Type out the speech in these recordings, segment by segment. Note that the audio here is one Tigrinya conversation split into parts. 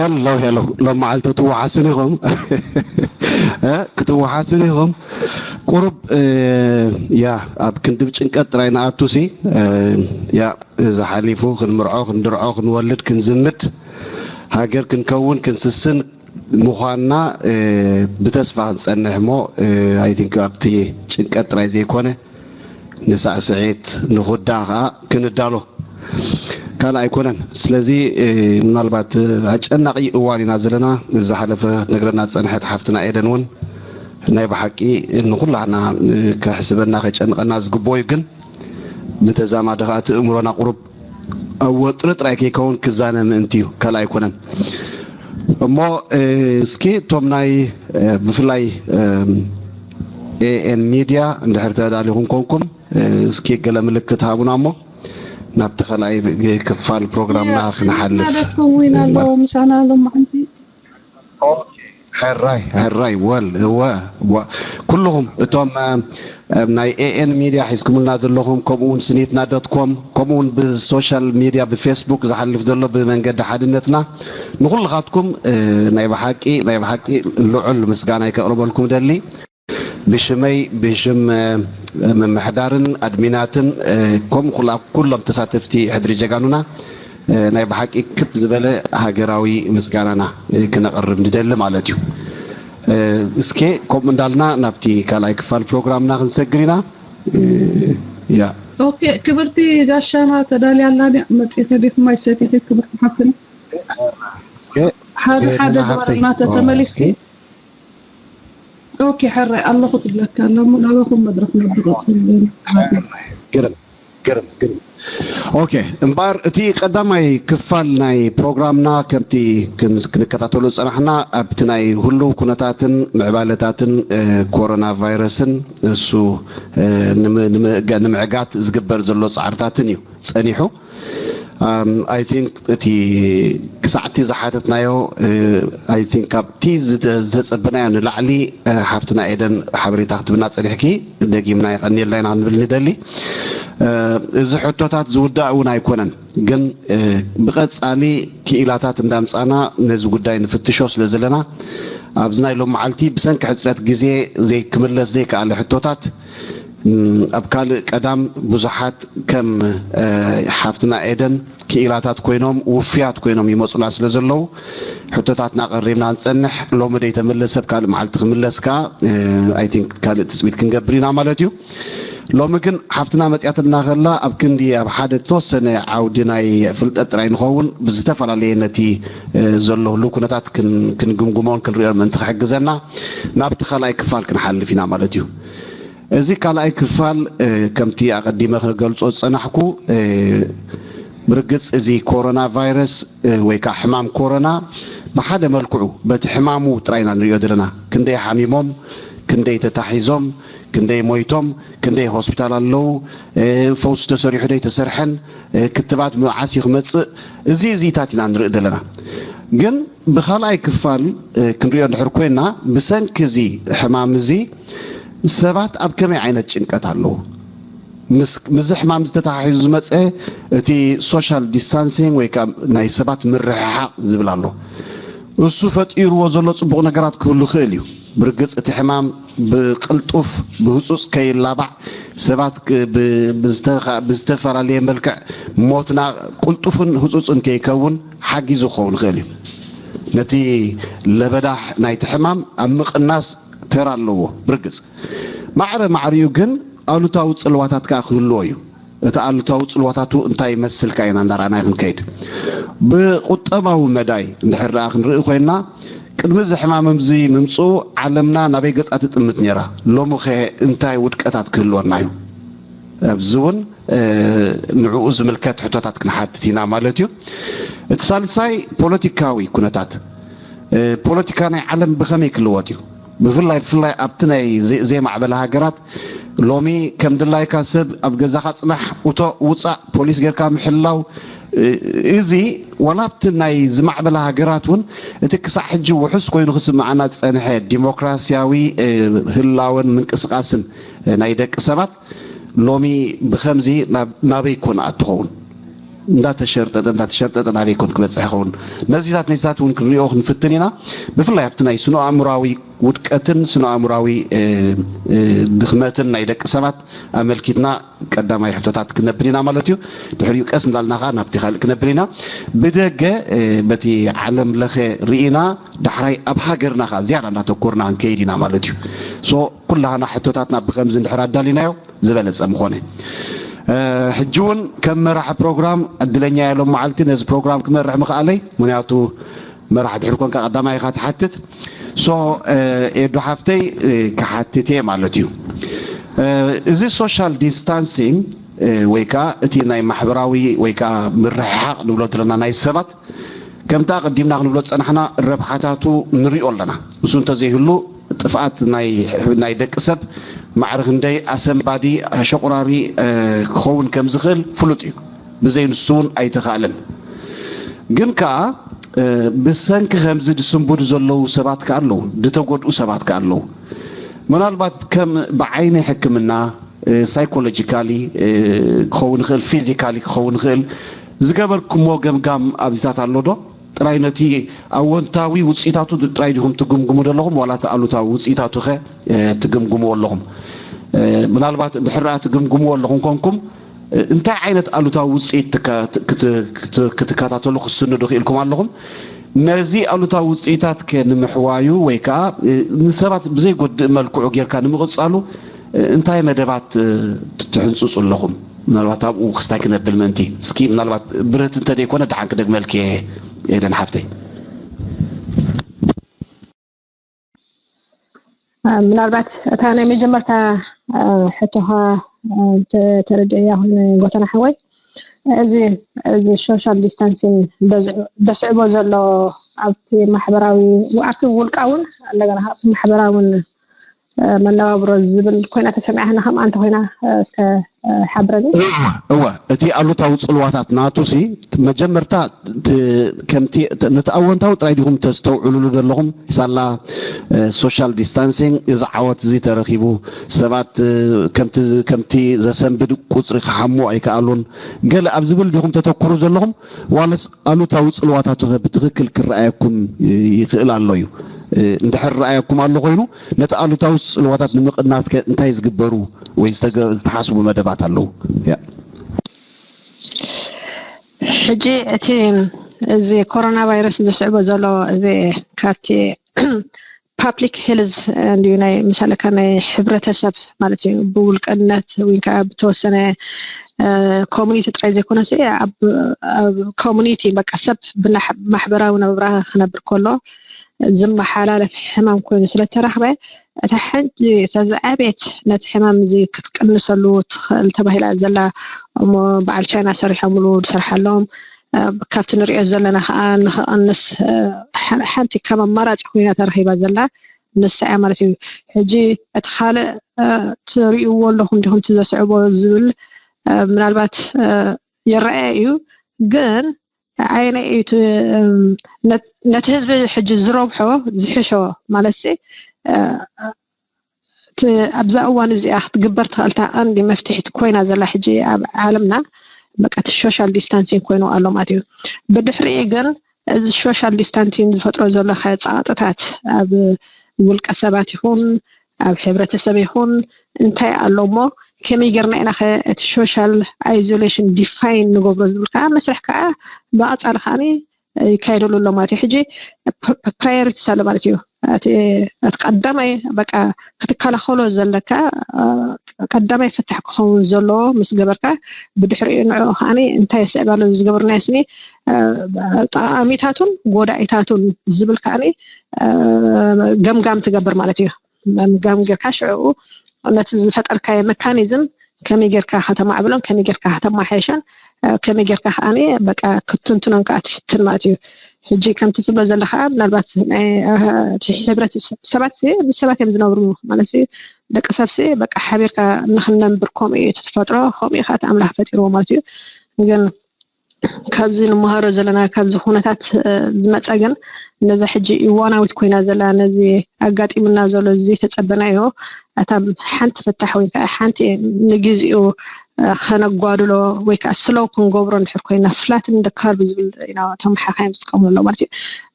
ሄሎ ሄሎ፣ ሎም መዓልቲ ክትወሓስን ኢኹም። እ፣ ክትወሓስን ኢኹም። ቁሩብ፣ እ፣ ያ፣ ኣብ ክንድብ ጭንቀት ጥራይ ንኣቱሲ፣ እ፣ ያ፣ እዚ ሓሊፉ ክንምርዖ፣ ክንድርዖ፣ ክንወልድ፣ ክንዝምድ፣ ሃገር ክንከውን፣ ክንስስን ምዃንና፣ እ፣ ብተስፋ ክንጸንሕ እሞ፣ እ፣ I think ኣብቲ ጭንቀት ጥራይ ዘይኮነ፣ ንሳዕስዒት፣ ንኹዳ ኸኣ ክንዳሎ ካልእ ኣይኮነን። ስለዚ፣ እ፣ ምናልባት፣ እ፣ ኣጨናቒ እዋን ኢና ዘለና። ዝሓለፈ ክትነግረና ዝጸንሐት ሓፍትና ኤደን እውን ናይ ብሓቂ ንኹላህና፣ እ፣ ከሕስበና ከጨንቐና ዝግብኦ እዩ። ግን ብተዛማዲ ኸኣ እቲ እምሮና ቁሩብ ኣብ ወጥሪ ጥራይ ከይከውን ክዛነ ምእንቲ እዩ፣ ካልእ ኣይኮነን። እሞ፣ እ፣ እስኪ እቶም ናይ፣ እ፣ ብፍላይ፣ እ፣ ኤ ኤን ሚድያ እንድሕር ተዳሊኹም ኮንኩም፣ እ፣ እስኪ ገለ ምልክት ሃቡና እሞ ናብቲ ካልኣይ ክፋል ፕሮግራምና ክንሓልፍ። ዶት ኮም እውን ኣሎ፣ ምሳና ኣሎ መዓልቲ። ኦኬ፣ ሕራይ፣ ሕራይ፣ ወል፣ እወ፣ እወ። ኩልኹም እቶም፣ እ፣ እ፣ ናይ ኤ ኤን ሚድያ ሒዝኩምልና ዘለኹም፣ ከምኡ እውን ስኒትና ዶት ኮም፣ ከምኡ እውን ብሶሻል ሚድያ ብፌስቡክ ዝሓልፍ ዘሎ ብመንገዲ ሓድነትና፣ ንኹልኻትኩም፣ እ፣ ናይ ብሓቂ፣ ናይ ብሓቂ ልዑል ምስጋናይ ከቕርበልኩም ደሊ። ብሽመይ፣ ብሽም፣ እ፣ ምምሕዳርን ኣድሚናትን፣ እ፣ ከምኡ ኩላ ኩሎም ተሳተፍቲ ሕድሪ ጀጋኑና፣ እ፣ ናይ ብሓቂ ክብ ዝበለ ሃገራዊ ምስጋናና፣ እ፣ ክነቕርብ ንደሊ ማለት እዩ። እ፣ እስከ ከምኡ እንዳልና ናብቲ ካልኣይ ክፋል ፕሮግራምና ክንሰግር ኢና። እ፣ ያ። ኦኬ፣ ክብርቲ ጋሻና ተዳልያ ኣላ ድያ? መጺኺ ዲኹም ኣይሰቲኺ ክብርቲ ሓፍትና? እስከ፣ ሓደ እ፣ ሓደ ደህና ሓፍተይ። ጓልና ተተመሊስኪ? እስከ። ኦኬ፣ ሕራይ ኣለኹ ትብለካ ኣላ እሞ ናባኹም መድረኽ ነብቐጽል። ግርም፣ ግርም፣ ግርም። ኦኬ፣ እምበኣር እቲ ቀዳማይ ክፋል ናይ ፕሮግራምና ከምቲ ክን-፣ ክንከታተሎ ዝጸናሕና ኣብቲ ናይ ህሉው ኩነታትን ምዕባለታትን፣ እ፣ ኮሮና ቫይረስን እሱ፣ እ፣ ንምእጋ-፣ ንምዕጋት ዝግበር ዘሎ ጻዕርታትን እዩ ጸኒሑ። ኣም፣ I think እቲ ክሳዕ እቲ ዝሓተትናዮ፣ እ፣ I think ካብቲ ዝተ-፣ ዝተጸበናዮ ንላዕሊ፣ እ፣ ሓፍትና ኤደን ሓበሬታ ክትብና ጸኒሕኪ፣ ደጊምና የቐንየልና ኢና ክንብል ንደሊ። እ፣ እዚ ሕቶታት ዝውዳእ እውን ኣይኮነን፣ ግን፣ እ፣ ብቐጻሊ ክኢላታት እንዳምጻና ነዚ ጉዳይ ንፍትሾ ስለ ዘለና፣ ኣብዚ ናይ ሎም መዓልቲ ብሰንኪ ሕጽረት ግዜ ዘይክምለስ ዘይከኣለ ሕቶታት፣ እም፣ ኣብ ካልእ ቀዳም ብዙሓት ከም፣ እ፣ ሓፍትና ኤደን ክኢላታት ኮይኖም፣ ውፍያት ኮይኖም ይመጹና ስለ ዘለዉ፣ ሕቶታትና ቀሪብና ንጸንሕ። ሎሚ ደይተመለሰ፣ ኣብ ካልእ መዓልቲ ክምለስ ከኣ፣ እ፣ I think ካልእ ትጽቢት ክንገብር ኢና ማለት እዩ። ሎሚ ግን ሓፍትና መጺኣትና ከላ፣ ኣብ ክንዲ ኣብ ሓደ ዝተወሰነ ዓውዲ ናይ ፍልጠት ጥራይ ንኸውን፣ ብዝተፈላለየ ነቲ፣ እ፣ ዘሎ ህሉው ኩነታት ክን-፣ ክንግምግሞን ክንሪኦን ምእንቲ ክሕግዘና፣ ናብቲ ካልኣይ ክፋል ክንሓልፍ ኢና ማለት እዩ። እዚ ካልኣይ ክፋል፣ እ፣ ከምቲ ኣቐዲመ ክገልጾ ዝጸናሕኩ፣ እ፣ ብርግጽ እዚ ኮሮና ቫይረስ፣ እ፣ ወይ ከኣ ሕማም ኮሮና ብሓደ መልክዑ በቲ ሕማሙ ጥራይ ኢና ንሪኦ ዘለና። ክንደይ ሓሚሞም፣ ክንደይ ተታሒዞም፣ ክንደይ ሞይቶም፣ ክንደይ ሆስፒታል ኣለዉ፣ እ፣ ፈውሲ ተሰሪሑ ዶ ኣይተሰርሐን፣ እ፣ ክትባት መዓስ እዩ ክመጽእ፣ እዚ እዚታት ኢና ንርኢ ዘለና። ግን ብኻልኣይ ክፋል፣ እ፣ ክንሪኦ እንድሕር ኮይና፣ ብሰንኪ እዚ ሕማም እዚ ሰባት ኣብ ከመይ ዓይነት ጭንቀት ኣለዉ? ምስ፣ ምስዚ ሕማም ዝተተሓሒዙ ዝመጸ እቲ ሶሻል ዲስታንሲንግ ወይ ከዓ ናይ ሰባት ምርሕሓቕ ዝብል ኣሎ። እሱ ፈጢርዎ ዘሎ ጽቡቕ ነገራት ክህሉ ይኽእል እዩ። ብርግጽ እቲ ሕማም ብቕልጡፍ፣ ብህጹጽ ከይላባዕ፣ ሰባት ክ-፣ ብ-፣ ብዝተኻ-፣ ብዝተፈላለየ መልክዕ ሞትና ቅልጡፍን ህጹጽን ከይከውን ሓጊዙ ክኸውን ይኽእል እዩ። ነቲ ለበዳ ናይቲ ሕማም ኣብ ምቕናስ ተራ ኣለዎ። ብርግጽ ማዕረ ማዕሪኡ ግን ኣሉታዊ ጽልዋታት ከኣ ክህልዎ እዩ። እቲ ኣሉታዊ ጽልዋታቱ እንታይ ይመስል ከኣ ኢና እንዳረኣናዮ ክንከይድ። ብቁጠባዊ መዳይ እንድሕር ደኣ ክንርኢ ኮይንና፣ ቅድሚ እዚ ሕማም እዚ ምምጽኡ ዓለምና ናበይ ገጻ ትጥምት ነይራ? ሎሚ ኸ እንታይ ውድቀታት ክህልወና እዩ? ኣብዚ እውን፣ እ፣ ንዕኡ ዝምልከት ሕቶታት ክንሓትት ኢና ማለት እዩ። እቲ ሳልሳይ ፖለቲካዊ ኩነታት፣ እ፣ ፖለቲካ ናይ ዓለም ብኸመይ ክልወጥ እዩ? ብፍላይ፣ ብፍላይ ኣብቲ ናይ ዘ-፣ ዘይማዕበላ ሃገራት ሎሚ ከም ድላይካ ሰብ ኣብ ገዛኻ ጽናሕ፣ እቶ፣ ውጻእ፣ ፖሊስ ጌርካ ምሕላው፣ እ-፣ እዚ ዋላ ኣብቲ ናይ ዝማዕበላ ሃገራት እውን እቲ ክሳዕ ሕጂ ውሑስ ኮይኑ ክስምዓና ዝጸንሐ ዲሞክራሲያዊ፣ እ፣ ህላወን ምንቅስቓስን፣ እ፣ ናይ ደቂ ሰባት ሎሚ ብኸምዚ ናብ-፣ ናበይ ኮን ኣትኸውን? እንዳተሸርጠጠ እንዳተሸርጠጠ ናበይ ኮን ክበፅሕ ይኸውን? ነዚታት ነዚታት እውን ክንሪኦ ክንፍትን ኢና። ብፍላይ ኣብቲ ናይ ስነ ኣእምራዊ ውድቀትን ስነ ኣእምራዊ ድኽመትን ናይ ደቂ ሰባት ኣመልኪትና ቀዳማይ ሕቶታት ክነብል ኢና ማለት እዩ። ድሕሪኡ ቀስ እንዳልና ከዓ ናብቲ ካልእ ክነብል ኢና። ብደገ በቲ ዓለም ለኸ ርኢና ዳሕራይ ኣብ ሃገርና ከዓ ዝያዳ እንዳተኮርና ክንከይድ ኢና ማለት እዩ። ሶ ኩላህና ሕቶታትና ብከምዚ እንድሕር ኣዳሊናዮ ዝበለፀ ምኾነ። ሕጂ እውን ከም መራሒ ፕሮግራም ዕድለኛ እየ ሎም መዓልቲ ነዚ ፕሮግራም ክመርሕ ምኽኣለይ። ምክንያቱ መራሒ ድሕሪ ኮንካ ቀዳማይ ኢኻ ትሓትት። ሶ ኤዱ ሓፍተይ ክሓትት እየ ማለት እዩ። እዚ ሶሻል ዲስታንሲንግ ወይ ከዓ እቲ ናይ ማሕበራዊ ወይ ከዓ ምርሕሓቕ ንብሎ ዘለና ናይ ሰባት ከምቲ ኣቐዲምና ክንብሎ ዝፀናሕና ረብሓታቱ ንሪኦ ኣለና። እሱ እንተዘይህሉ ጥፍኣት ናይ ደቂ ሰብ ማዕረ ክንደይ ኣሰንባዲ ኣሸቑራሪ ክኸውን ከም ዝኽእል ፍሉጥ እዩ። ብዘይ ንሱ እውን ኣይተኻእለን። ግን ከዓ ብሰንኪ ከምዚ ዝስንብዱ ዘለዉ ሰባት ከዓ ኣለዉ፣ ዝተጎድኡ ሰባት ከዓ ኣለዉ። ምናልባት ከም ብዓይኒ ሕክምና ሳይኮሎጂካሊ ክኸውን ይኽእል፣ ፊዚካሊ ክኸውን ይኽእል። ዝገበርኩሞ ገምጋም ኣብዚታት ኣሎ ዶ? ጥራይ ነቲ ኣወንታዊ ውፅኢታቱ ጥራይ ዲኹም ትግምግሙ ዘለኹም ዋላ እቲ ኣሉታዊ ውፅኢታቱ ኸ ትግምግምዎ ኣለኹም? ምናልባት እንድሕር ትግምግምዎ ኣለኹም ኮንኩም እንታይ ዓይነት ኣሉታዊ ውፅኢት ክትከታተሉ ክትስንዱ ክኢልኩም ኣለኹም? ነዚ ኣሉታዊ ውፅኢታት ከ ንምሕዋዩ ወይ ከዓ ንሰባት ብዘይጎድእ መልክዑ ጌርካ ንምቕፃሉ እንታይ መደባት ትሕንፅፁ ኣለኹም? ምናልባት ኣብኡ ክስታይ ክነብል ምእንቲ እስኪ ምናልባት ብርህቲ እንተደይኮነ ደሓን ክደግመልክ እየ ኤደን ሓፍተይ። ምናልባት እታ ናይ መጀመርታ ሕቶኻ ተረድእያ ኹን ጎተና ሓወይ እዚ እዚ ሶሻል ዲስታንሲንግ በስዕቦ ዘሎ ኣብቲ ማሕበራዊ ኣብቲ ውልቃውን እንደገና ኣብቲ ማሕበራውን መነባብሮ ዝብል ኮይና ተሰሚዓትና ከም ኣንተ ኮይና እስከ ሓብረኒ። እወ እቲ ኣሉታዊ ፅልዋታት ናቱ ሲ መጀመርታ ከምቲ ነቲ ኣወንታዊ ጥራይ ዲኹም ተስተውዕሉሉ ዘለኹም ሳላ ሶሻል ዲስታንሲንግ እዚ ዓወት እዚ ተረኺቡ ሰባት ከምቲ ዘሰንብድ ቁፅሪ ክሓሙ ኣይከኣሉን ገለ ኣብ ዝብል ዲኹም ተተኩሩ ዘለኹም ዋለስ ኣሉታዊ ፅልዋታቱ ከ ብትኽክል ክረኣየኩም ይኽእል ኣሎ እዩ? እንድሕር ረኣየኩም ኣሎ ኮይኑ ነቲ ኣሉታዊ ፅልዋታት ንምቕናስ ከ እንታይ ዝግበሩ ወይ ዝተሓስቡ መደባት ኣለዉ? ሕጂ እቲ እዚ ኮሮና ቫይረስ ዘስዕቦ ዘሎ እዚ ካብቲ ፓብሊክ ሄልዝ እንዲዩ ናይ ምሳለካ ናይ ሕብረተሰብ ማለት እዩ ብውልቅነት ወይ ከዓ ብተወሰነ ኮሚኒቲ ጥራይ ዘይኮነስ ኣብ ኮሚኒቲ በቃ ሰብ ብማሕበራዊ ነብራ ክነብር ከሎ ዝመሓላለፍ ሕማም ኮይኑ ስለተረክበ እታ ሓንቲ እታ ዝዓበየት ነቲ ሕማም እዚ ክትቅንሰሉ ትኽእል ተባሂላ ዘላ እሞ በዓል ቻይና ሰሪሖምሉ ዝሰርሓሎም ካብቲ ንሪኦ ዘለና ከዓ ንክቐንስ ሓንቲ ከም ኣማራፂ ኮይና ተረኪባ ዘላ ንሳ እያ ማለት እዩ። ሕጂ እቲ ካልእ ትሪእዎ ኣለኹም ዲኹም እቲ ዘስዕቦ ዝብል ምናልባት ይረኣየ እዩ ግን ዓይነ እዩ ነቲ ህዝቢ ሕጂ ዝረብሖ ዝሕሾ ማለት ሲ ኣብዛ እዋን እዚኣ ክትግበር ትኽእልታ ቀንዲ መፍትሒት ኮይና ዘላ ሕጂ ኣብ ዓለምና በቃ እቲ ሶሻል ዲስታንሲንግ ኮይኑ ኣሎ ማለት እዩ። ብድሕሪኡ ግን እዚ ሶሻል ዲስታንሲንግ ዝፈጥሮ ዘሎ ጸቕጥታት ኣብ ውልቀ ሰባት ይኹን ኣብ ሕብረተሰብ ይኹን እንታይ ኣሎ እሞ ከመይ ጌርና ኢና ኸ እቲ ሶሻል ኣይዞሌሽን ዲፋይን ንገብሮ ዝብል ከዓ መስርሕ ከዓ ብቐፃሊ ከዓ ይካየደሉ ኣሎ ማለት እዩ። ሕጂ ፕራዮሪቲስ ኣሎ ማለት እዩ። እቲ ቀዳማይ በቃ ክትከላኸሎ ዘለካ ቀዳማይ ፍታሕ ክኸውን ዘለዎ ምስ ገበርካ ብድሕሪኡ ንዕኡ ከዓ እንታይ የስዕብ ኣሎ ዝገበርናዮ ስኒ ጠቃሚታቱን ጎዳኢታቱን ዝብል ከዓ ገምጋም ትገብር ማለት እዩ። ገምጋም ጌርካ ሽዕኡ ነቲ ዝፈጠርካዮ መካኒዝም ከመይ ጌርካ ከተማዕብሎን ከመይ ጌርካ ከተማሓየሾን ከመይ ጌርካ ከዓ በቃ ክትንትኖን ከዓ ትፍትን ማለት እዩ። ሕጂ ከምቲ ትብሎ ዘለካ ምናልባት ናይ ሕብረት ሰባት ምስ ሰባት እዮም ዝነብሩ ማለት ደቂ ሰብ በቃ ሓቢርካ ንክነንብር ከምኡ እዩ ተፈጥሮ ከምኡ ከዓ ኣምላኽ ፈጢርዎ ማለት እዩ። ግን ካብዚ ንመሃሮ ዘለና ካብዚ ኩነታት ዝመፀ ግን ነዛ ሕጂ እዋናዊት ኮይና ዘላ ነዚ ኣጋጢሙና ዘሎ ዝተፀበናዮ እታ ሓንቲ ፍታሕ ወይ ከዓ ሓንቲ ንግዚኡ ከነጓድሎ ወይ ከዓ ስለው ክንገብሮ እንድሕር ኮይና፣ ፍላትን ደ ካርቭ ዝብል ኢና እቶም ሓካይም ዝጥቀምሉ ኣለዉ ማለት እዩ።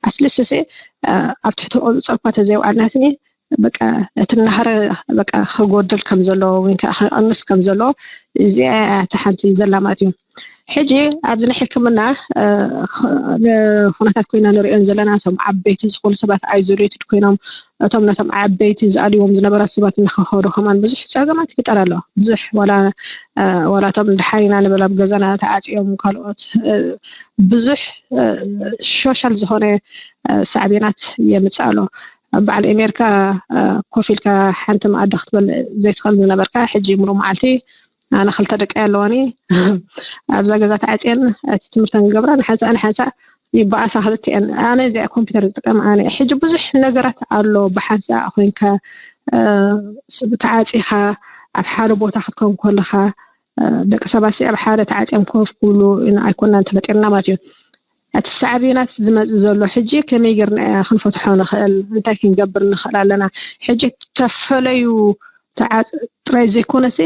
ኣትሊስት እሴ ኣብ ትሕቲ ቁፅፅር እኳ ተዘይውዓልና ስኒ በቃ እቲ ናህሪ በቃ ክጎድል ከም ዘለዎ ወይ ከዓ ክቐንስ ከም ዘለዎ እዚኣ እያ እታ ሓንቲ ዘላ ማለት እዩ። ሕጂ ኣብዚ ናይ ሕክምና ኩነታት ኮይና ንሪኦም ዘለና እቶም ዓበይቲ ዝኾኑ ሰባት ኣይዞሌትድ ኮይኖም እቶም ነቶም ዓበይቲ ዝኣልዎም ዝነበራ ሰባት እናኸኸዱ ከማን ብዙሕ ፀገማት ይፍጠር ኣሎ። ብዙሕ ዋላ ዋላ እቶም ድሓን ኢና ንብል ኣብ ገዛና ተዓፅዮም ካልኦት ብዙሕ ሶሻል ዝኾነ ሳዕቤናት የምፅእ ኣሎ። በዓል ኣሜሪካ ኮፍ ኢልካ ሓንቲ መኣዲ ክትበልዕ ዘይትኽእል ዝነበርካ ሕጂ ሙሉእ መዓልቲ ኣነ ክልተ ደቂ ኣለዋኒ ኣብዛ ገዛ ተዓፅየን እቲ ትምህርተን ክገብራ ንሓንሳእ ንሓንሳእ ይበኣሳ ክልቲኤን። ኣነ እዚኣ ኮምፒውተር ዝጥቀም ኣነ ሕጂ ብዙሕ ነገራት ኣሎ። ብሓንሳእ ኮይንካ ተዓፂኻ ኣብ ሓደ ቦታ ክትከውን ከለኻ ደቂ ሰባት ኣብ ሓደ ተዓፅዮም ኮፍ ክብሉ ኣይኮናን ተፈጢርና ማለት እዩ። እቲ ሳዕቤናት ዝመፅእ ዘሎ ሕጂ ከመይ ጌርና ክንፈትሖ ንኽእል? እንታይ ክንገብር ንኽእል ኣለና? ሕጂ ተፈለዩ ጥራይ ዘይኮነሲ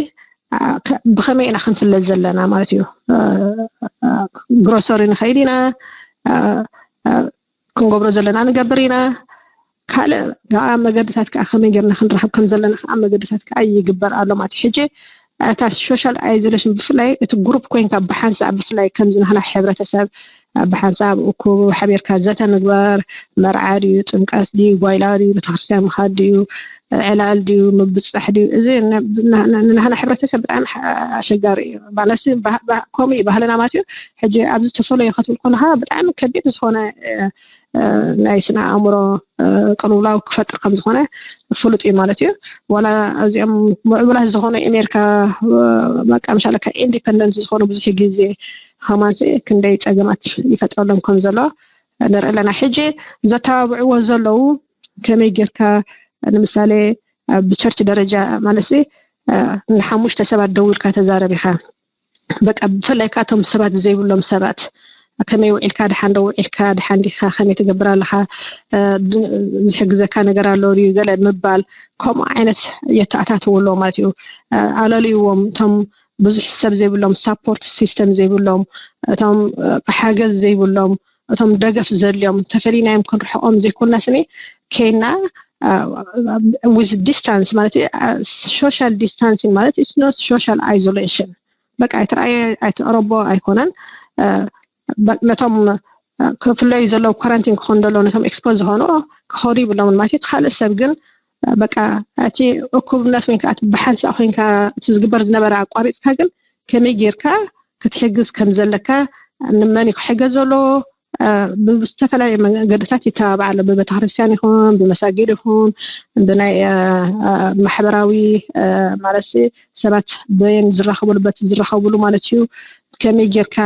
ብኸመይ ኢና ክንፍለጥ ዘለና ማለት እዩ። ግሮሰሪ ንኸይድ ኢና፣ ክንገብሮ ዘለና ንገብር ኢና። ካልእ ከዓ መገድታት ከዓ ከመይ ጌርና ክንረኽብ ከም ዘለና ከዓ መገድታት ከዓ ይግበር ኣሎ ማለት እዩ። ሕጂ እታ ሶሻል ኣይዞሌሽን ብፍላይ እቲ ግሩፕ ኮይንካ ብሓንሳብ ብፍላይ ከምዚ ናህና ሕብረተሰብ ብሓንሳብ እኩብ ሓቢርካ ዘተ ምግባር፣ መርዓ ድዩ፣ ጥምቀት ድዩ፣ ጓይላ ድዩ፣ ቤተክርስትያን ምኻድ ድዩ፣ ዕላል ድዩ፣ ምብፅፃሕ ድዩ፣ እዚ ንናህና ሕብረተሰብ ብጣዕሚ ኣሸጋሪ እዩ። ባለሲ ከምኡ እዩ ባህልና ማለት እዩ። ሕጂ ኣብዚ ተፈለዩ ክትብል ከለካ ብጣዕሚ ከቢድ ዝኾነ ናይ ስነ ኣእምሮ ቅልውላው ክፈጥር ከም ዝኾነ ፍሉጥ እዩ ማለት እዩ። ዋላ እዚኦም ምዕቡላት ዝኾኑ ኣሜሪካ በቃ ምሻለካ ኢንዲፐንደንት ዝኾኑ ብዙሕ ግዜ ከማንሲ ክንደይ ፀገማት ይፈጥረሎም ከም ዘሎ ንርኢ ኣለና። ሕጂ ዘተባብዕዎ ዘለዉ ከመይ ጌርካ ንምሳሌ ብቸርች ደረጃ ማለትሲ ንሓሙሽተ ሰባት ደው ኢልካ ተዛረብ ኢኻ። በቃ ብፍላይ ከዓ እቶም ሰባት ዘይብሎም ሰባት ከመይ ውዒልካ ድሓን ዶ ውዒልካ ድሓን ዲካ ከመይ ትገብር ኣለካ ዝሕግዘካ ነገር ኣሎ ድዩ ገለ ምባል ከምኡ ዓይነት የተኣታትዎ ኣለዎ ማለት እዩ። ኣለልይዎም እቶም ብዙሕ ሰብ ዘይብሎም ሳፖርት ሲስተም ዘይብሎም እቶም ሓገዝ ዘይብሎም እቶም ደገፍ ዘድልዮም ተፈሊናዮም ክንርሕቆም ዘይኮና ስኒ ከይና with distance ማለት social distancing ማለት it's not social isolation በቃ ኣይትረኣየ ኣይትቅረቦ ኣይኮነን ነቶም ክፍለዩ ዘለዉ ኳራንቲን ክኾኑ ደለዉ ነቶም ኤክስፖዝ ዝኾኑ ክኸዱ ይብሎምን ማለት እቲ ካልእ ሰብ ግን በቃ እቲ እኩብነት ወይ ከዓ ብሓንሳእ ኮይንካ እቲ ዝግበር ዝነበረ ኣቋሪፅካ ግን ከመይ ጌርካ ክትሕግዝ ከም ዘለካ ንመን እዩ ክሕገዝ ዘለዎ ብዝተፈላለየ መገድታት ይተባባዕ ኣሎ ብቤተክርስትያን ይኹን ብመሳጊድ ይኹን ብናይ ማሕበራዊ ማለት ሰባት በየን ዝራኸብሉ በቲ ዝራኸብሉ ማለት እዩ ከመይ ጌርካ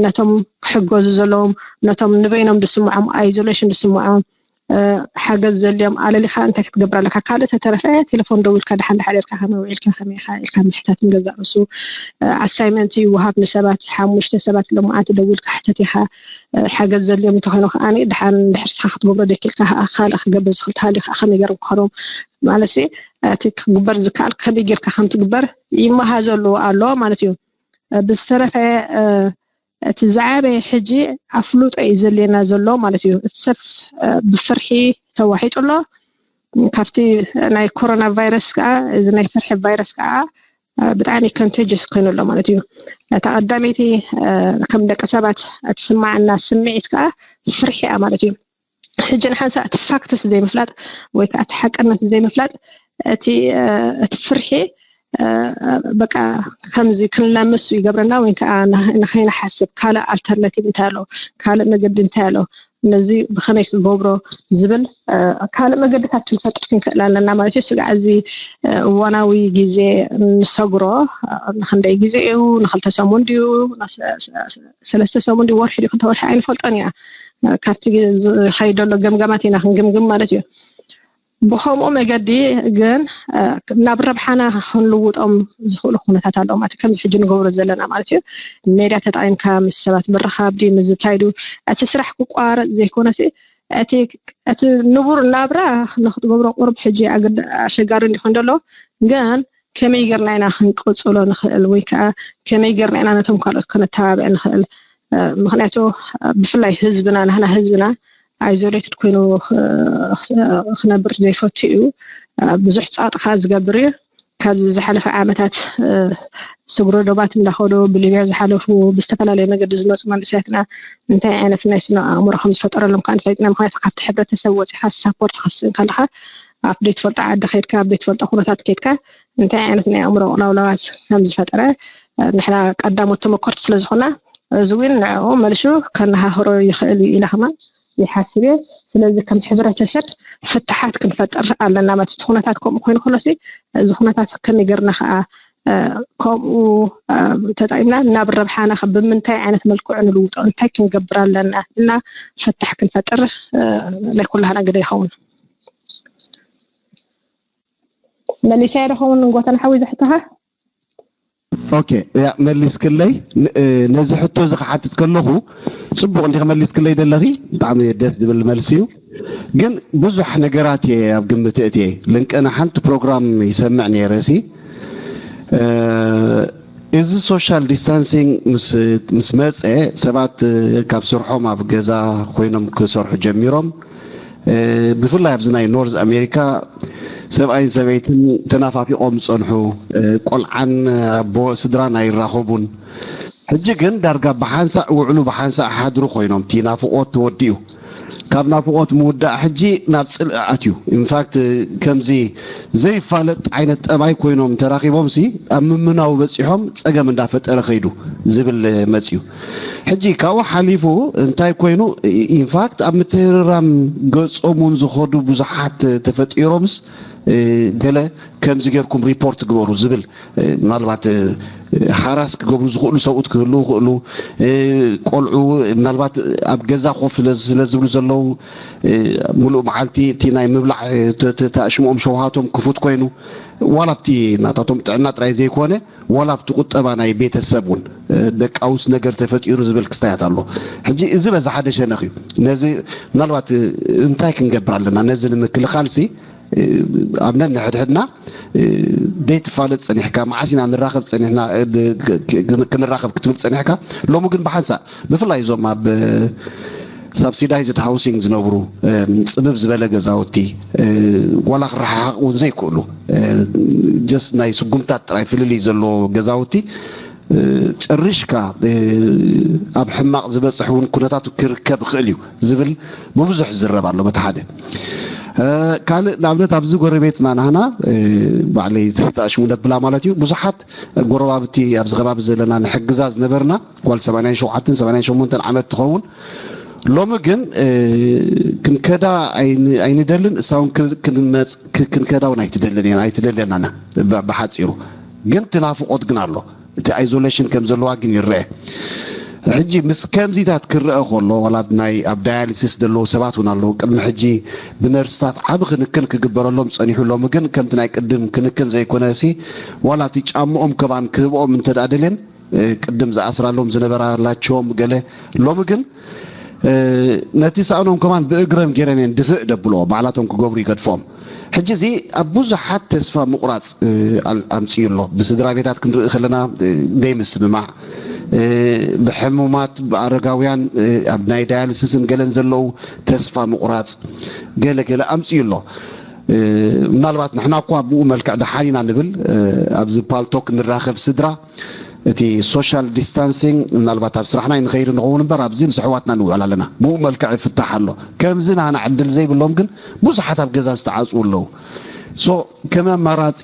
ነቶም ክሕገዙ ዘለዎም ነቶም ንበይኖም ዝስምዖም ኣይዞሌሽን ዝስምዖም ሓገዝ ዘልዮም ኣለሊካ እንታይ ክትገብር ኣለካ ካልእ ተተረፈ ቴሌፎን ደው ኢልካ ድሓን ድሓን ኢልካ ከመይ ውዒልካ ከመይ ኢኻ ኢልካ ምሕታት ንገዛእ ርእሱ ኣሳይመንት ይወሃብ ንሰባት ሓሙሽተ ሰባት ሎማዓንቲ ደው ኢልካ ሕተት ኢኻ ሓገዝ ዘልዮም እንተኮይኑ ከዓኒ ድሓን ድሕር ስኻ ክትገብሮ ደኪልካ ከዓ ካልእ ክገብር ዝኽእል ተሃልዩ ከዓ ከመይ ገይሮም ክኸዶም ማለት እቲ ክግበር ዝከኣል ከመይ ጌርካ ከም ትግበር ይመሃዘሉ ኣሎ ማለት እዩ ብዝተረፈ እቲ ዝዓበየ ሕጂ ኣፍልጦ እዩ ዘድልየና ዘሎ ማለት እዩ። እቲ ሰብ ብፍርሒ ተዋሒጡ ኣሎ። ካብቲ ናይ ኮሮና ቫይረስ ከዓ እዚ ናይ ፍርሒ ቫይረስ ከዓ ብጣዕሚ ኮንቴጀስ ኮይኑ ኣሎ ማለት እዩ። እታ ቀዳመይቲ ከም ደቂ ሰባት እትስማዓና ስምዒት ከዓ ፍርሒ እያ ማለት እዩ። ሕጂ ንሓንሳእ እቲ ፋክትስ ዘይምፍላጥ ወይ ከዓ እቲ ሓቅነት ዘይምፍላጥ እቲ እቲ ፍርሒ በቃ ከምዚ ክንለምስ ይገብረና ወይ ከዓ ንኸይንሓስብ ካልእ ኣልተርናቲቭ እንታይ ኣሎ ካልእ መገዲ እንታይ ኣሎ ነዚ ብኸመይ ክገብሮ ዝብል ካልእ መገድታት ክንፈጥር ክንክእል ኣለና ማለት እዩ ስጋዕ እዚ እዋናዊ ግዜ ንሰግሮ ንክንደይ ግዜ እዩ ንክልተ ሰሙን ድዩ ሰለስተ ሰሙን ድዩ ወርሒ ድዩ ክልተ ወርሒ ኣይንፈልጦን ኢና ካብቲ ዝኸይድ ዘሎ ገምገማት ኢና ክንግምግም ማለት እዩ ብከምኡ መገዲ ግን ናብ ረብሓና ክንልውጦም ዝኽእሉ ኩነታት ኣለዎ ማለት ከምዚ ሕጂ ንገብሮ ዘለና ማለት እዩ ሜድያ ተጠቂምካ ምስ ሰባት ምርኻብ ድዩ ምዝታይ ድዩ እቲ ስራሕ ክቋረፅ ዘይኮነሲ እቲ ንቡር ናብራ ንክትገብሮ ቁሩብ ሕጂ ኣሸጋሪ እንዲኾን ዘሎ ግን ከመይ ጌርና ኢና ክንቅፅሎ ንኽእል ወይ ከዓ ከመይ ጌርና ኢና ነቶም ካልኦት ከነተባብዕ ንኽእል? ምክንያቱ ብፍላይ ህዝብና፣ ናህና ህዝብና ኣይዞሌትድ ኮይኑ ክነብር ዘይፈቱ እዩ። ብዙሕ ፃጥካ ዝገብር እዩ። ካብዚ ዝሓለፈ ዓመታት ስግረ ዶባት እንዳኸዱ ብሊብያ ዝሓለፉ፣ ብዝተፈላለየ መገዲ ዝመፁ መንእሰያትና እንታይ ዓይነት ናይ ስነ ኣእምሮ ከም ዝፈጠረሎም ከዓ ንፈልጥና። ምክንያቱ ካብቲ ሕብረተሰብ ወፂኻ ሳፖርት ክትስእን ከለካ ኣብ ዘይትፈልጦ ዓዲ ከድካ፣ ኣብ ዘይትፈልጦ ኩነታት ከድካ እንታይ ዓይነት ናይ ኣእምሮ ቅላውላዋት ከም ዝፈጠረ ንሕና ቀዳሞት ተመኮርቲ ስለዝኾና፣ እዚ እውን ንዕኡ መልሹ ከነሃህሮ ይኽእል እዩ ኢለ ከማን ይሓስብ እየ። ስለዚ ከም ሕብረተሰብ ፍትሓት ክንፈጥር ኣለና ማለት እቲ ኩነታት ከምኡ ኮይኑ ከሎሲ፣ እዚ ኩነታት ከመይ ጌርና ከዓ ከምኡ ተጠቂምና ናብ ረብሓና ብምንታይ ዓይነት መልክዑ ንልውጦ፣ እንታይ ክንገብር ኣለና እና ፍታሕ ክንፈጥር ናይ ኩላህና ግደ ይኸውን። መሊሰ ይደኸውን ጎተን ሓዊ ዝሕተኻ? ኦኬ፣ ያ መሊስክለይ። ነዚ ሕቶ እዚ ክሓትት ከለኹ፣ ፅቡቕ እንዲኸ መሊስክለይ ደለኺ። ብጣዕሚ ደስ ዝብል መልሲ እዩ። ግን ብዙሕ ነገራት እየ ኣብ ግምት እትየ። ልንቀና ሓንቲ ፕሮግራም ይሰምዕ ነይረ ሲ፣ እዚ ሶሻል ዲስታንሲንግ ምስ መፀ፣ ሰባት ካብ ስርሖም ኣብ ገዛ ኮይኖም ክሰርሑ ጀሚሮም። ብፍላይ ኣብዚ ናይ ኖርዝ ኣሜሪካ ሰብኣይን ሰበይትን ተናፋፊቖም ዝፀንሑ፣ ቆልዓን ኣቦ ስድራን ኣይራኸቡን። ሕጂ ግን ዳርጋ ብሓንሳእ ውዕሉ ብሓንሳእ ሓድሩ ኮይኖም፣ እቲ ናፍቖት ተወዲኡ። ካብ ናፍቖት ምውዳእ ሕጂ ናብ ፅልኢ ኣትዩ። ኢንፋክት ከምዚ ዘይፋለጥ ዓይነት ጠባይ ኮይኖም ተራኺቦም ሲ ኣብ ምምናው በፂሖም ፀገም እንዳፈጠረ ከይዱ ዝብል መፅዩ። ሕጂ ካብኡ ሓሊፉ እንታይ ኮይኑ፣ ኢንፋክት ኣብ ምትህርራም ገፆም እውን ዝኸዱ ብዙሓት ተፈጢሮምስ፣ ገለ ከምዚ ጌርኩም ሪፖርት ግበሩ ዝብል፣ ምናልባት ሃራስ ክገብሩ ዝኽእሉ ሰብኡት ክህልዉ ይኽእሉ። ቆልዑ ምናልባት ኣብ ገዛ ኮፍ ስለ ዝብሉ ዘለዉ፣ ሙሉእ መዓልቲ እቲ ናይ ምብላዕ ተኣሽምኦም ሸውሃቶም ክፉት ኮይኑ፣ ዋላ ኣብቲ ናታቶም ጥዕና ጥራይ ዘይኮነ፣ ዋላ ኣብቲ ቁጠባ ናይ ቤተሰብ እውን ደቃውስ ነገር ተፈጢሩ ዝብል ክስታያት ኣሎ። ሕጂ እዚ በዚ ሓደ ሸነኽ እዩ። ነዚ ምናልባት እንታይ ክንገብር ኣለና? ነዚ ንምክልኻል ሲ ኣብ ነንሕድሕድና ዘይትፋለጥ ጸኒሕካ፣ መዓስ ኢና ንራኸብ ጸኒሕና፣ ክንራኸብ ክትብል ጸኒሕካ። ሎሚ ግን ብሓንሳእ ብፍላይ እዞም ኣብ ሳብሲዳይዝድ ሃውሲንግ ዝነብሩ፣ ጽብብ ዝበለ ገዛውቲ፣ ዋላ ክረሓሓቕ እውን ዘይክእሉ፣ ጀስት ናይ ስጉምታት ጥራይ ፍልልይ ዘለዎ ገዛውቲ ጨሪሽካ ኣብ ሕማቕ ዝበፅሕ እውን ኩነታት ክርከብ ይኽእል እዩ ዝብል ብብዙሕ ዝረብ ኣሎ። በቲ ሓደ ካልእ ንኣብነት ኣብዚ ጎረቤትና ናህና ባዕለይ ዘይተኣሽሙ ነብላ ማለት እዩ። ብዙሓት ጎረባብቲ ኣብዚ ከባቢ ዘለና ንሕግዛ ዝነበርና ጓል ሰማንያን ሸውዓተን ሰማንያን ሸሞንተን ዓመት ትኸውን። ሎሚ ግን ክንከዳ ኣይንደልን፣ እሳ እውን ክንከዳ እውን ኣይትደልን እያ፣ ኣይትደልየናና ብሓፂሩ። ግን ትናፍቆት ግን ኣሎ። እቲ ኣይዞሌሽን ከም ዘለዋ ግን ይረአ። ሕጂ ምስ ከምዚታት ክረአ ከሎ ዋላ ናይ ኣብ ዳያሊሲስ ዘለዉ ሰባት እውን ኣለዉ። ቅድሚ ሕጂ ብነርስታት ዓቢ ክንክን ክግበረሎም ጸኒሑ፣ ሎሚ ግን ከምቲ ናይ ቅድም ክንክን ዘይኮነ ሲ ዋላ እቲ ጫምኦም ከማን ክህብኦም እንተ ደኣ ደልየን ቅድም ዝኣስራሎም ዝነበራ ላቸዎም ገለ ሎሚ ግን ነቲ ሳእኖም ከማን ብእግረም ጌረን እየን ድፍእ ደብልኦ ባዕላቶም ክገብሩ ይገድፎም። ሕጂ እዚ ኣብ ብዙሓት ተስፋ ምቑራፅ ኣምፅኡ ኣሎ። ብስድራ ቤታት ክንርኢ ከለና ዘይምስምማዕ፣ ብሕሙማት ብኣረጋውያን ኣብ ናይ ዳያልስስን ገለን ዘለዉ ተስፋ ምቑራፅ ገለ ገለ ኣምፅኡ ኣሎ። ምናልባት ንሕና እኳ ብኡ መልክዕ ደሓን ኢና ንብል፣ ኣብዚ ፓልቶክ ንራኸብ ስድራ እቲ ሶሻል ዲስታንሲንግ ምናልባት ኣብ ስራሕና ይንኸይድ ንኸውን እምበር ኣብዚ ምስ ኣሕዋትና ንውዕል ኣለና። ብኡ መልክዕ ይፍታሕ ኣሎ። ከምዚ ናህና ዕድል ዘይብሎም ግን ብዙሓት ኣብ ገዛ ዝተዓፅዉ ኣለዉ። ሶ ከም ኣማራፂ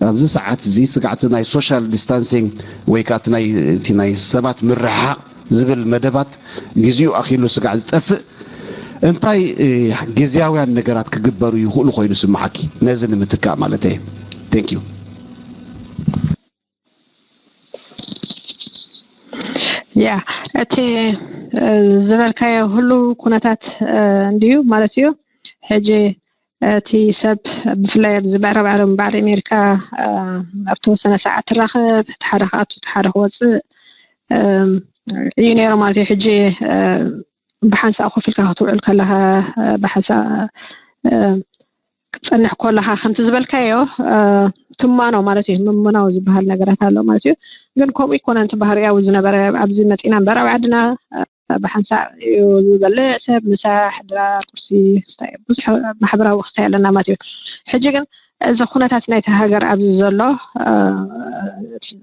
ኣብዚ ሰዓት እዚ ስጋዕቲ ናይ ሶሻል ዲስታንሲንግ ወይ ከዓ እቲ ናይ ሰባት ምርሕሓቕ ዝብል መደባት ግዜኡ ኣኺሉ ስጋዕ ዝጠፍእ እንታይ ግዜያውያን ነገራት ክግበሩ ይኽእሉ ኮይኑ ስምዓኪ ነዚ ንምትካእ ማለት እየ? Thank you። ያ እቲ ዝበልካዮ ሁሉ ኩነታት እንድዩ ማለት እዩ። ሕጂ እቲ ሰብ ብፍላይ ኣብዚ ምዕራብ ዓለም በዓል ኣሜሪካ ኣብ ተወሰነ ሰዓት ትራኸብ፣ እቲ ሓደ ክኣቱ እቲ ሓደ ክወፅእ እዩ ነይሩ ማለት እዩ። ሕጂ ብሓንሳእ ኮፍ ኢልካ ክትውዕል ከለኻ ብሓንሳእ ክትፀንሕ ከለኻ ከምቲ ዝበልካዮ ትማኖ ማለት እዩ። ምምናው ዝበሃል ነገራት ኣሎ ማለት እዩ። ግን ከምኡ ይኮነን እቲ ባህርያዊ ዝነበረ። ኣብዚ መፂና እምበር ኣብ ዓድና ብሓንሳእ እዩ ዝበልዕ ሰብ፣ ምሳሕ፣ ድራር፣ ቁርሲ፣ ክስታይ፣ ብዙሕ ማሕበራዊ ክስታይ ኣለና ማለት እዩ። ሕጂ ግን እዚ ኩነታት ናይቲ ሃገር ኣብዚ ዘሎ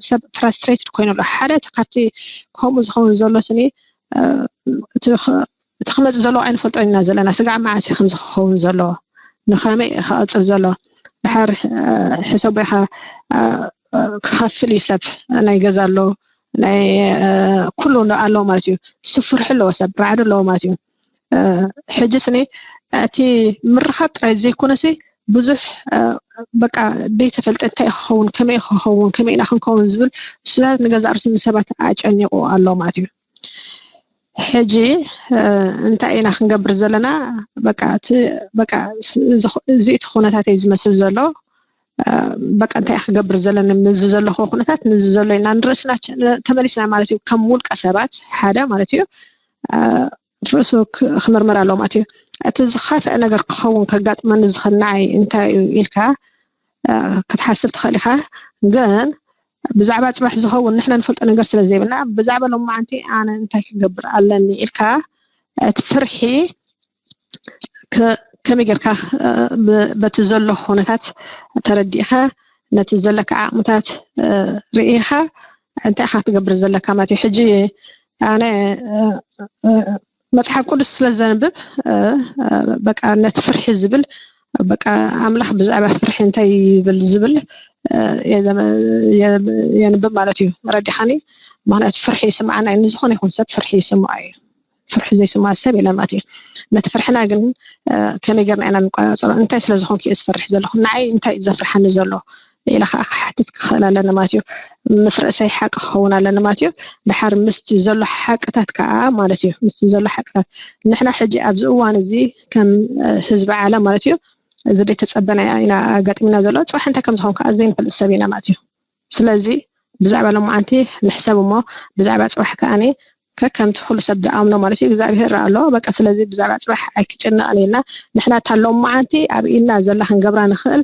ሰብ ፍራስትሬትድ ኮይኑ ኣሎ። ሓደ ካብቲ ከምኡ ዝኸውን ዘሎ ስኒ እቲ ክመፅእ ዘለዎ ኣይንፈልጦ ኢና ዘለና። ስጋዕ መዓስ ከም ዝኸውን ዘሎ፣ ንኸመይ ክቐፅል ዘሎ፣ ድሓር ሕሰቦ ኢኻ። ክኸፍል እዩ ሰብ፣ ናይ ገዛ ኣሎ፣ ናይ ኩሉ ኣሎ ማለት እዩ። ስፍርሒ ኣለዎ ሰብ፣ ራዕዲ ኣለዎ ማለት እዩ። ሕጂ ስኒ እቲ ምርኻብ ጥራይ ዘይኮነሲ ብዙሕ በቃ ደይተፈልጠ እንታይ ክኸውን፣ ከመይ ክኸውን፣ ከመይ ኢና ክንከውን ዝብል እሱታት ንገዛ ርእሱ ንሰባት ኣጨኒቑ ኣሎ ማለት እዩ። ሕጂ እንታይ ኢና ክንገብር ዘለና? በቃ እቲ ኩነታት እዩ ዝመስል ዘሎ። በቃ እንታይ ክገብር ዘለኒ ምዚ ዘለኹ ኩነታት ምዚ ዘሎ ኢና ንርእስና ተመሊስና ማለት እዩ። ከም ውልቀ ሰባት ሓደ ማለት እዩ ርእሱ ክምርምር ኣለዎ ማለት እዩ። እቲ ዝኸፍአ ነገር ክኸውን ከጋጥመኒ ዝኽእል ንዓይ እንታይ እዩ ኢልካ ክትሓስብ ትኽእል ኢኻ። ግን ብዛዕባ ፅባሕ ዝኸውን ንሕና ንፈልጦ ነገር ስለ ዘይብልና ብዛዕባ ሎማዓንቲ ኣነ እንታይ ክገብር ኣለኒ ኢልካ እቲ ፍርሒ ከመይ ጌርካ በቲ ዘሎ ኩነታት ተረዲእኻ ነቲ ዘለካ ዓቕምታት ርኢኻ እንታይ ኢኻ ክትገብር ዘለካ ማለት እዩ። ሕጂ ኣነ መፅሓፍ ቅዱስ ስለ ዘንብብ በቃ ነቲ ፍርሒ ዝብል በቃ ኣምላኽ ብዛዕባ ፍርሒ እንታይ ይብል ዝብል የንብብ ማለት እዩ። ረዲኻኒ? ምክንያቱ ፍርሒ ይስምዓና እዩ። ንዝኾነ ይኹን ሰብ ፍርሒ ይስምዖ እዩ። ፍርሒ ዘይስምዖ ሰብ የለን ማለት እዩ። ነቲ ፍርሕና ግን ከመይ ጌርና ኢና ንቆፃፀሮ? እንታይ ስለ ዝኾንኩ እየ ዝፈርሕ ዘለኹ? ንዓይ እንታይ እዩ ዘፍርሓኒ ዘሎ ኢለ ከዓ ክሓትት ክኽእል ኣለኒ ማለት እዩ። ምስ ርእሰይ ሓቂ ክኸውን ኣለኒ ማለት እዩ። ድሓር ምስቲ ዘሎ ሓቅታት ከዓ ማለት እዩ። ምስቲ ዘሎ ሓቅታት ንሕና ሕጂ ኣብዚ እዋን እዚ ከም ህዝቢ ዓለም ማለት እዩ እዚ ዘይተፀበና ኢና ኣጋጢምና ዘሎ። ፅባሕ እንታይ ከም ዝኾን ከዓ ዘይንፈልጥ ሰብ ኢና ማለት እዩ። ስለዚ ብዛዕባ ሎማዓንቲ ንሕሰብ እሞ ብዛዕባ ፅባሕ ከዓኒ ከከምቲ ኩሉ ሰብ ዝኣምኖ ማለት እዩ እግዚኣብሄር ኣሎ። በቃ ስለዚ ብዛዕባ ፅባሕ ኣይክጨነቕን ኢልና ንሕና እታ ሎማዓንቲ ኣብ ኢድና ዘላ ክንገብራ ንኽእል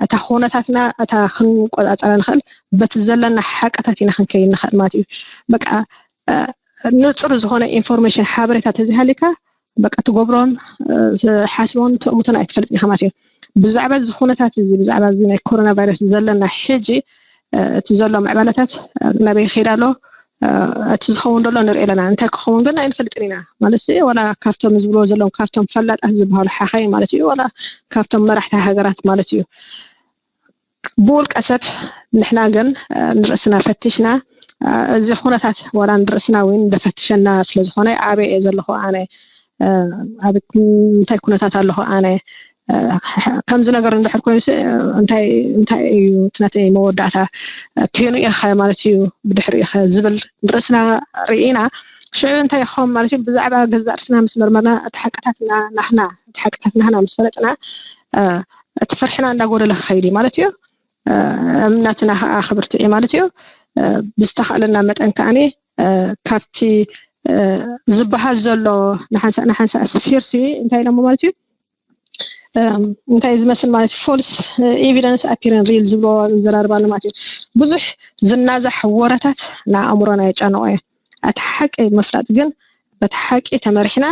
እታ ኩነታትና እታ ክንቆፃፀራ ንኽእል በቲ ዘለና ሓቅታት ኢና ክንከይድ ንኽእል ማለት እዩ። በቃ ንፁር ዝኾነ ኢንፎርሜሽን ሓበሬታ ተዘይሃልካ በቃ ትገብሮን ሓስቦን ትእምቶን ኣይትፈልጥን ኢኻ ማለት እዩ። ብዛዕባ እዚ ኩነታት እዚ ብዛዕባ እዚ ናይ ኮሮና ቫይረስ ዘለና ሕጂ እቲ ዘሎ ምዕባለታት ናበይ ይኸይድ ኣሎ እቲ ዝኸውን ዘሎ ንርኢ ኣለና። እንታይ ክኸውን ግን ኣይንፈልጥን ኢና ማለት እዩ። ዋላ ካብቶም ዝብልዎ ዘለዉ ካብቶም ፈላጣት ዝበሃሉ ሓኻይ ማለት እዩ፣ ዋላ ካብቶም መራሕቲ ሃገራት ማለት እዩ። ብውልቀ ሰብ ንሕና ግን ንርእስና ፈቲሽና እዚ ኩነታት ዋላ ንርእስና እውን ደፈትሸና ስለዝኾነ ኣበይ እየ ዘለኹ ኣነ ኣብ እንታይ ኩነታት ኣለኹ ኣነ ከምዚ ነገር እንድሕር ኮይኑ እንታይ እንታይ እዩ እቲ ናተይ መወዳእታ ከይኑ ኢኻ ማለት እዩ ብድሕሪ ኢኻ ዝብል ንርእስና ርኢና ሽዑ እንታይ ይኸውን ማለት እዩ ብዛዕባ ገዛእ ርእስና ምስ መርመርና እቲ ሓቅታት ናህና እቲ ሓቅታት ናህና ምስ ፈለጥና እቲ ፍርሕና እንዳጎደለ ክኸይድ እዩ ማለት እዩ። እምነትና ከዓ ክብርትዕ እዩ ማለት እዩ። ብዝተኽእለና መጠን ከዓኒ ካብቲ ዝበሃል ዘሎ ንሓንሳእ ንሓንሳእ ስፊርሲ እንታይ ኢሎሞ ማለት እዩ እንታይ ዝመስል ማለት እዩ false evidence appearing real ዝብሎ ዘራርባ ኣሎ ማለት እዩ። ብዙሕ ዝናዛሕ ወረታት ንኣእምሮና የጫንቆ እዩ። እቲ ሓቂ ምፍላጥ ግን በቲ ሓቂ ተመሪሕና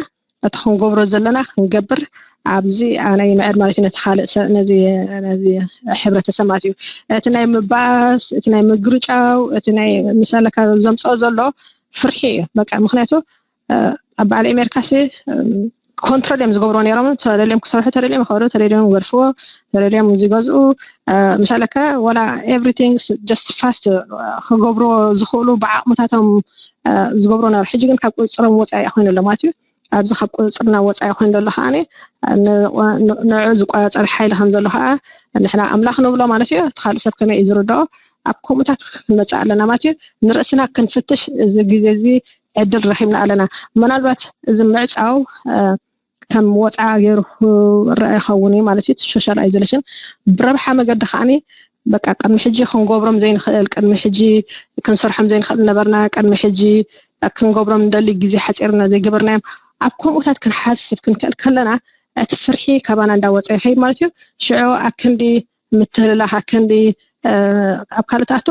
እቲ ክንገብሮ ዘለና ክንገብር ኣብዚ ኣነ ይምዕድ ማለት እዩ ነቲ ካልእ ነዚ ነዚ ሕብረተሰብ ማለት እዩ እቲ ናይ ምባስ እቲ ናይ ምግርጫው እቲ ናይ ምሳለካ ዘምፅኦ ዘሎ ፍርሒ እዩ በቃ ምክንያቱ ኣብ በዓል ኣሜሪካ ሲ ኮንትሮል እዮም ዝገብሮ ነሮም ተደልዮም ክሰርሑ ተደልዮም ይኸዱ ተደልዮም ይገድፍዎ ተደልዮም ዝገዝኡ ምሳለካ ወላ everything just fast ክገብርዎ ዝኽእሉ ብዓቕምታቶም ዝገብሮ ነሩ ሕጂ ግን ካብ ቁፅፅሮም ወፃኢ ኮይኑ ኣሎ ማለት እዩ ኣብዚ ካብ ቁፅፅርና ወፃኢ ኮይኑ ዘሎ ከዓ ንዑ ዝቆፃፀር ሓይሊ ከም ዘሎ ከዓ ንሕና ኣምላኽ ንብሎ ማለት እዩ እቲ ካልእ ሰብ ከመይ እዩ ዝርድኦ ኣብ ከምኡታት ክንመፅእ ኣለና ማለት እዩ ንርእስና ክንፍትሽ እዚ ግዜ እዚ ዕድል ረኪብና ኣለና ምናልባት እዚ ምዕፃው ከም ወፃዓ ገይሩ ክረአ ይኸውን እዩ ማለት እዩ social isolation ብረብሓ መገዲ ከዓኒ በቃ ቅድሚ ሕጂ ክንገብሮም ዘይንኽእል ቅድሚ ሕጂ ክንሰርሖም ዘይንኽእል ነበርና ቅድሚ ሕጂ ክንገብሮም ንደሊ ግዜ ሓፂርና ዘይገበርናዮም ኣብ ከምኡታት ክንሓስብ ክንክእል ከለና እቲ ፍርሒ ካባና እንዳወፀ ይኸይድ ማለት እዩ ሽዑ ኣክንዲ ምትህልላኽ ኣክንዲ ኣብ ካልእ ትኣቱ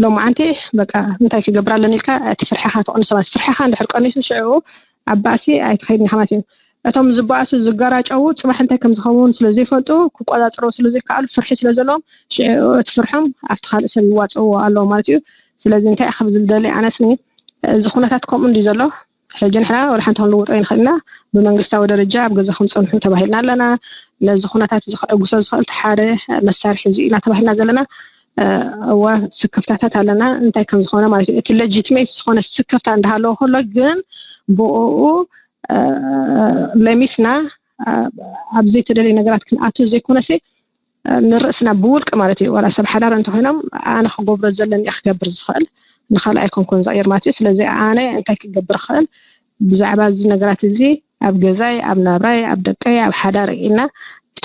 ሎማዓንቲ በቃ እንታይ ክገብር ኣለኒ ኢልካ እቲ ፍርሕኻ ትቐንሶ ማለት ፍርሕኻ እንድሕር ቀኒሱ ሽዑ ኣብ ባእሲ ኣይትኸይድን ኢኻ ማለት እዩ። እቶም ዝበኣሱ ዝገራጨዉ ፅባሕ እንታይ ከም ዝኸውን ስለ ዘይፈልጡ ክቆፃፅርዎ ስለ ዘይከኣሉ ፍርሒ ስለ ዘለዎም ሽዑ እቲ ፍርሖም ኣብቲ ካልእ ሰብ ይዋፅእዎ ኣለዎ ማለት እዩ። ስለዚ እንታይ ኢኻ ዝደሊ ኣነስኒ እዚ ኩነታት ከምኡ እንዲ ዘሎ ሕጂ ንሕና ወላ ሓንቲ ክንልውጦ ይንኽእል ኢና። ብመንግስታዊ ደረጃ ኣብ ገዛኹም ፅንሑ ተባሂልና ኣለና። ነዚ ኩነታት እዚ ክዕግሶ ዝኽእል ሓደ መሳርሒ እዚ ኢና ተባሂልና ዘለና። እዋ ስክፍታታት ኣለና እንታይ ከም ዝኾነ ማለት እዩ። እቲ ለጂትሜት ዝኾነ ስክፍታ እንዳሃለዎ ከሎ ግን ብኡ ለሚስና ኣብ ዘይተደለየ ነገራት ክንኣቱ ዘይኮነሲ ንርእስና ብውልቂ ማለት እዩ ዋላ ሰብ ሓዳር እንተኮይኖም ኣነ ክገብሮ ዘለኒ ክገብር ዝኽእል ንካልእ ኣይኮንኩን ዝቕይር ማለት እዩ። ስለዚ ኣነ እንታይ ክገብር ክኽእል ብዛዕባ እዚ ነገራት እዚ ኣብ ገዛይ ኣብ ናብራይ ኣብ ደቀይ ኣብ ሓዳር ኢልና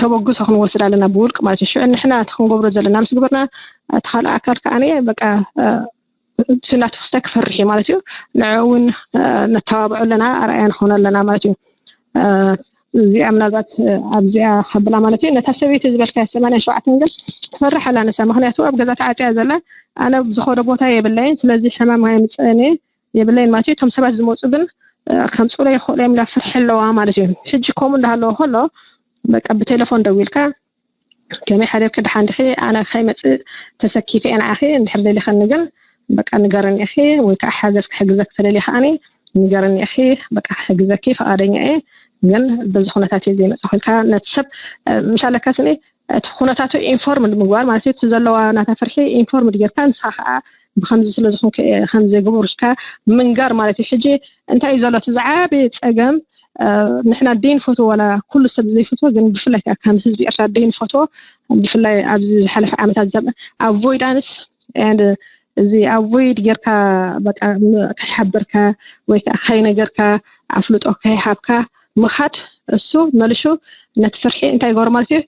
ተበግሶ ክንወስድ ኣለና ብውልቂ ማለት እዩ። ሽዑ ንሕና እቲ ክንገብሮ ዘለና ምስ ግበርና እቲ ካልእ ኣካል ከዓ በቃ እቲ ናቱ ክስታይ ክፈርሕ እዩ ማለት እዩ። ንዕ እውን ነተባብዖ ኣለና ኣርኣያ ንኾኖ ኣለና ማለት እዩ። እዚኣ ምናልባት ኣብዚኣ ከብላ ማለት እዩ ነታ ሰበይቲ ዝበልካ ሰማንያ ሸውዓተ ግን ትፈርሕ ኣላ ንሳ ምክንያቱ ኣብ ገዛ ተዓፅያ ዘላ ኣነ ዝኸዶ ቦታ የብለይን ስለዚ ሕማም ኣይምፅእን የብለይን ማለት እዩ። እቶም ሰባት ዝመፁ ግን ከምፅኡለ ይኽእሉ እዮም ኢላ ፍርሒ ኣለዋ ማለት እዩ። ሕጂ ከምኡ እንዳሃለዎ ከሎ በቃ ብቴሌፎን ደዊልካ ከመይ ሓደርኪ ደሓን ዲኺ ኣነ ከይመፅእ ተሰኪፈ እየ ንዓኺ እንድሕር ደሊኸኒ ግን በቃ ንገርኒ ኢኺ ወይ ከዓ ሓገዝ ክሕግዘኪ ተደልየ ከዓኒ ንገርኒ ኢኺ በቃ ክሕግዘኪ ፈቓደኛ እየ ግን በዚ ኩነታት እየ ዘይመፅእ ኢልካ ነቲ ሰብ ምሻለካ ስኒ እቲ ኩነታቱ ኢንፎርምድ ምግባር ማለት እዩ። እቲ ዘለዋ ናታ ፍርሒ ኢንፎርምድ ጌርካ ንስኻ ከዓ ብከምዚ ስለ ዝኾንከ እየ ከምዚ ዘግብር ኢልካ ምንጋር ማለት እዩ። ሕጂ እንታይ እዩ ዘሎ እቲ ዝዓበየ ፀገም ንሕና ደይንፈትዎ ዋላ ኩሉ ሰብ ዘይፈትዎ ግን ብፍላይ ከዓ ከም ህዝቢ ኤርትራ ደይንፈትዎ ብፍላይ ኣብዚ ዝሓለፈ ዓመታት ዘብ ኣቮይዳንስ and እዚ ኣቮይድ ጌርካ በቃ ከይሓበርካ ወይ ከዓ ከይነገርካ ኣፍልጦ ከይሃብካ ምኻድ እሱ መልሹ ነቲ ፍርሒ እንታይ ይገብሮ ማለት እዩ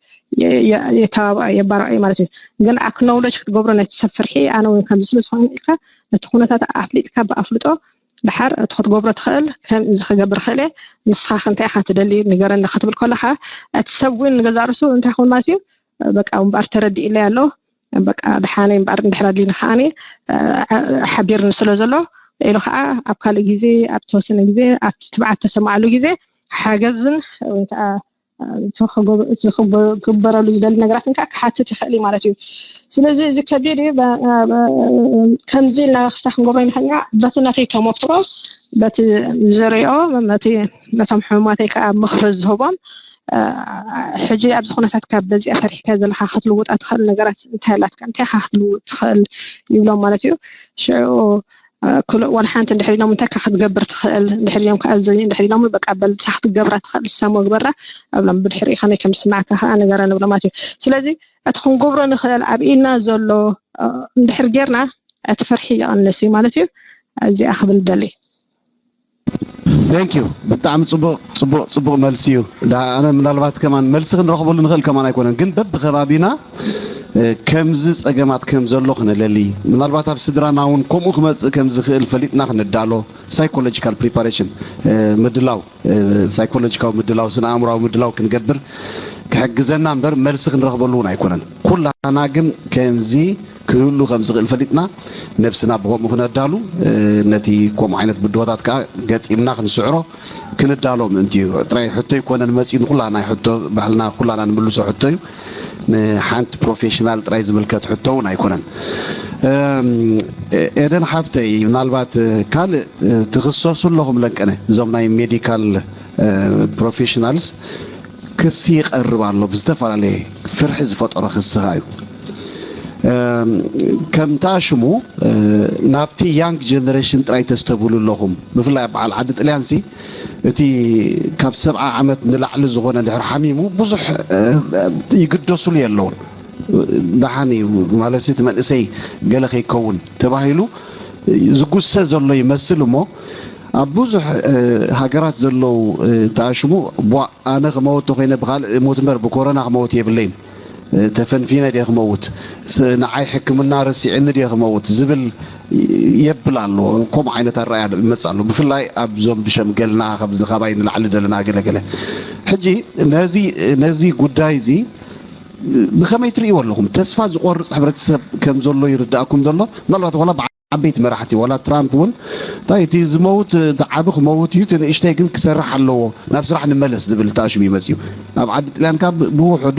የተባብዖ የባርዖ እዩ ማለት እዩ። ግን ኣክኖውለጅ ክትገብሮ ነቲ ሰብ ፍርሒ ኣነ እውን ከምዚ ስለ ዝኾነ ኢልካ ነቲ ኩነታት ኣፍሊጥካ ብኣፍልጦ ድሓር እቲ ክትገብሮ ትኽእል ከም እዚ ክገብር ክእል እየ ንስኻ እንታይ ኢኻ ትደሊ ንገረኒ ክትብል ከለኻ እቲ ሰብ እውን ንገዛእ ርእሱ እንታይ ክብል ማለት እዩ በቃ እምበኣር ተረዲእለይ ኣሎ በቃ ደሓነይ እምበኣር እንድሕር ኣድሊኒ ከዓኒ ሓቢርኒ ስለ ዘሎ ኢሉ ከዓ ኣብ ካልእ ግዜ ኣብ ተወሰነ ግዜ ኣብቲ ትብዓት ተሰማዕሉ ግዜ ሓገዝን ወይ ከዓ ክግበረሉ ዝደሊ ነገራት እንካ ክሓትት ይኽእል እዩ ማለት እዩ። ስለዚ እዚ ከቢድ እዩ። ከምዚ ኢልና ክሳ ክንገብሮ ንኽእል ኢና። በቲ ናተይ ተመክሮ በቲ ዝሪኦ ነቶም ሕሙማተይ ከዓ ምኽሪ ዝህቦም ሕጂ ኣብዚ ኩነታት ካብ በዚኣ ፈሪሕካ ዘለካ ክትልውጣ ትኽእል ነገራት እንታይ ኣላትካ እንታይ ኢኻ ክትልውጥ ትኽእል ይብሎም ማለት እዩ። ሽዑ ክልእ ዋላ ሓንቲ እንድሕር ኢሎም እንታይ ካ ክትገብር ትኽእል እንድሕር ኢሎም ክኣዘዩ እንድሕር ኢሎም በቃ በል እታ ክትገብራ ትኽእል ንሳ እሞ ግበራ እብሎም ብድሕሪኡ ከመይ ከም ዝስማዓካ ከዓ ንገረኒ እብሎም ማለት እዩ። ስለዚ እቲ ክንገብሮ ንኽእል ኣብ ኢድና ዘሎ እንድሕር ጌርና እቲ ፍርሒ ይቐንስ እዩ ማለት እዩ። እዚኣ ክብል ደሊ Thank you ብጣዕሚ ፅቡቅ ፅቡቅ ፅቡቅ መልሲ እዩ። ኣነ ምናልባት ከማን መልሲ ክንረኽበሉ ንኽእል ከማን ኣይኮነን ግን በብከባቢና ከምዚ ፀገማት ከም ዘሎ ክነለሊ ምናልባት ኣብ ስድራና እውን ከምኡ ክመፅእ ከም ዝኽእል ፈሊጥና ክንዳሎ psychological preparation ምድላው psychological ምድላው ስነ ኣእምራዊ ምድላው ክንገብር ክሕግዘና እምበር መልሲ ክንረኽበሉ እውን ኣይኮነን። ኩላና ግን ከምዚ ክህሉ ከም ዝኽእል ፈሊጥና ነብስና ብከምኡ ክነዳሉ ነቲ ከምኡ ዓይነት ብድሆታት ከዓ ገጢምና ክንስዕሮ ክንዳሎ ምእንቲ እዩ። ጥራይ ሕቶ ይኮነን መፂኡ ንኩላና ሕቶ ባህልና ኩላና ንምልሶ ሕቶ እዩ። ንሓንቲ ፕሮፌሽናል ጥራይ ዝምልከት ሕቶ እውን ኣይኮነን። ኤደን ሓፍተይ ምናልባት ካልእ ትኽሰሱ ኣለኹም ለንቀነ እዞም ናይ ሜዲካል ፕሮፌሽናልስ ክሲ ይቐርብ ኣሎ ብዝተፈላለየ ፍርሒ ዝፈጠሮ ክሲ እዩ። ከምታ ሽሙ ናብቲ young generation ጥራይ ተስተብህሉ ኣለኹም ብፍላይ ኣብ በዓል ዓዲ ጥልያን ሲ እቲ ካብ ሰብዓ ዓመት ንላዕሊ ዝኾነ ድሕር ሓሚሙ ብዙሕ ይግደስሉ የለውን። ደሓን እዩ ማለት እቲ መንእሰይ ገለ ከይከውን ተባሂሉ ዝጉሰ ዘሎ ይመስል እሞ ኣብ ብዙሕ ሃገራት ዘለዉ ተኣሽሙ ቧ ኣነ ክመወት ተኮይነ ብካልእ ሞት እምበር ብኮሮና ክመወት የብለይን ተፈንፊነ ድየ ክመውት ንዓይ ሕክምና ረሲዕኒ ድየ ክመውት ዝብል የብል ኣሎ። ከምኡ ዓይነት ኣረኣያ ይመፅ ኣሎ ብፍላይ ኣብዞም ብሸምገልና ከምዚ ካባይ ንላዕሊ ዘለና ገለገለ ሕጂ ነዚ ጉዳይ እዚ ብኸመይ ትርእይዎ ኣለኹም? ተስፋ ዝቆርጽ ሕብረተሰብ ከም ዘሎ ይርዳእኩም ዘሎ? ምናልባት ዋላ ብዓበይቲ መራሕቲ ዋላ ትራምፕ እውን እንታይ እቲ ዝመውት እቲ ዓቢ ክመውት እዩ፣ እቲ ንእሽተይ ግን ክሰርሕ ኣለዎ፣ ናብ ስራሕ ንመለስ ዝብል ተኣሽሙ ይመጽእ እዩ። ኣብ ዓዲ ጥልያን ካብ ብውሕዱ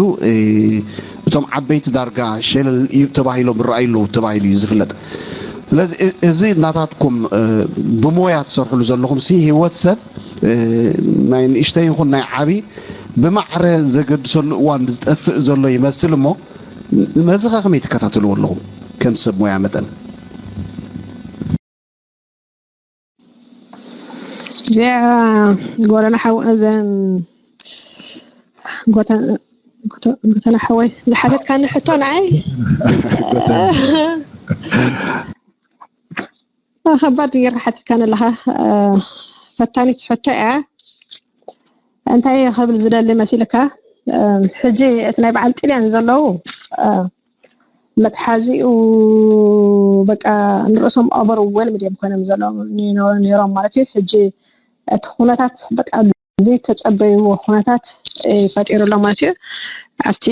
እቶም ዓበይቲ ዳርጋ ሸለል ተባሂሎም ይረኣዩ ኣለዉ ተባሂሉ እዩ ዝፍለጥ። ስለዚ እዚ ናታትኩም ብሞያ ትሰርሕሉ ዘለኹም ሲ ህይወት ሰብ ናይ ንእሽተይ ይኹን ናይ ዓቢ ብማዕረ ዘገድሰሉ እዋን ዝጠፍእ ዘሎ ይመስል እሞ ነዚ ከ ከመይ ትከታተልዎ ኣለኹም ከም ሰብ ሞያ መጠን? እዚኣ ጎረና ሓው እዘን ጎተና ሓወይ ዝሓተትካኒ ሕቶ ንዓይ ከባድ ጌርካ ሓቲትካኒ ኣለኻ። ፈታኒት ሕቶ እያ። እንታይ ክብል ዝደሊ መሲልካ? ሕጂ እቲ ናይ በዓል ጥልያን ዘለዉ መትሓዚኡ በቃ ንርእሶም ኦቨር ዌልምድ እዮም ኮይኖም ዘለዉ ነይሮም ማለት እዩ። ሕጂ እቲ ኩነታት በቃ ዘይተጸበይዎ ኩነታት ፈጢሩ ኣሎ ማለት እዩ። ኣብቲ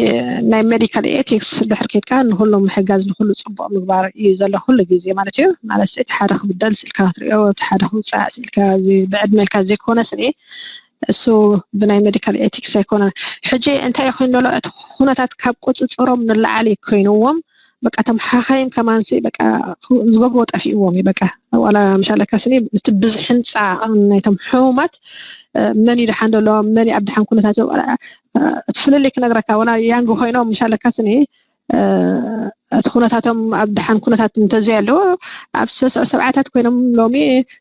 ናይ ሜዲካል ኤቲክስ ድሕር ኬድካ ንኩሉ ምሕጋዝ ንኩሉ ጽቡቅ ምግባር እዩ ዘሎ ኩሉ ግዜ ማለት እዩ። ማለት እቲ ሓደ ክብደል ስኢልካ ክትሪኦ እቲ ሓደ ክውጻእ ስኢልካ እዚ ብዕድመ ኢልካ ዘይኮነ ስኒ እሱ ብናይ ሜዲካል ኤቲክስ ኣይኮነን። ሕጂ እንታይ ኮይኑ ዘሎ እቲ ኩነታት ካብ ቁጽጽሮም ንላዓሊ ኮይንዎም በቃ እቶም ሓኻይም ከማንሲ በቃ ዝገብርዎ ጠፊእዎም እዩ በቃ ዋላ ምሻለካ ስኒ እቲ ብዝሒ ህንፃ ናይቶም ሕሙማት መን እዩ ደሓን ዘሎ መን ኣብ ደሓን ኩነታት እቲ ፍልልይ ክነግረካ ወላ ያንግ ኮይኖም ምሻለካ ስኒ እቲ ኩነታቶም ኣብ ደሓን ኩነታት እንተዘይ ኣለዎ ኣብ ሰብዓታት ኮይኖም ሎሚ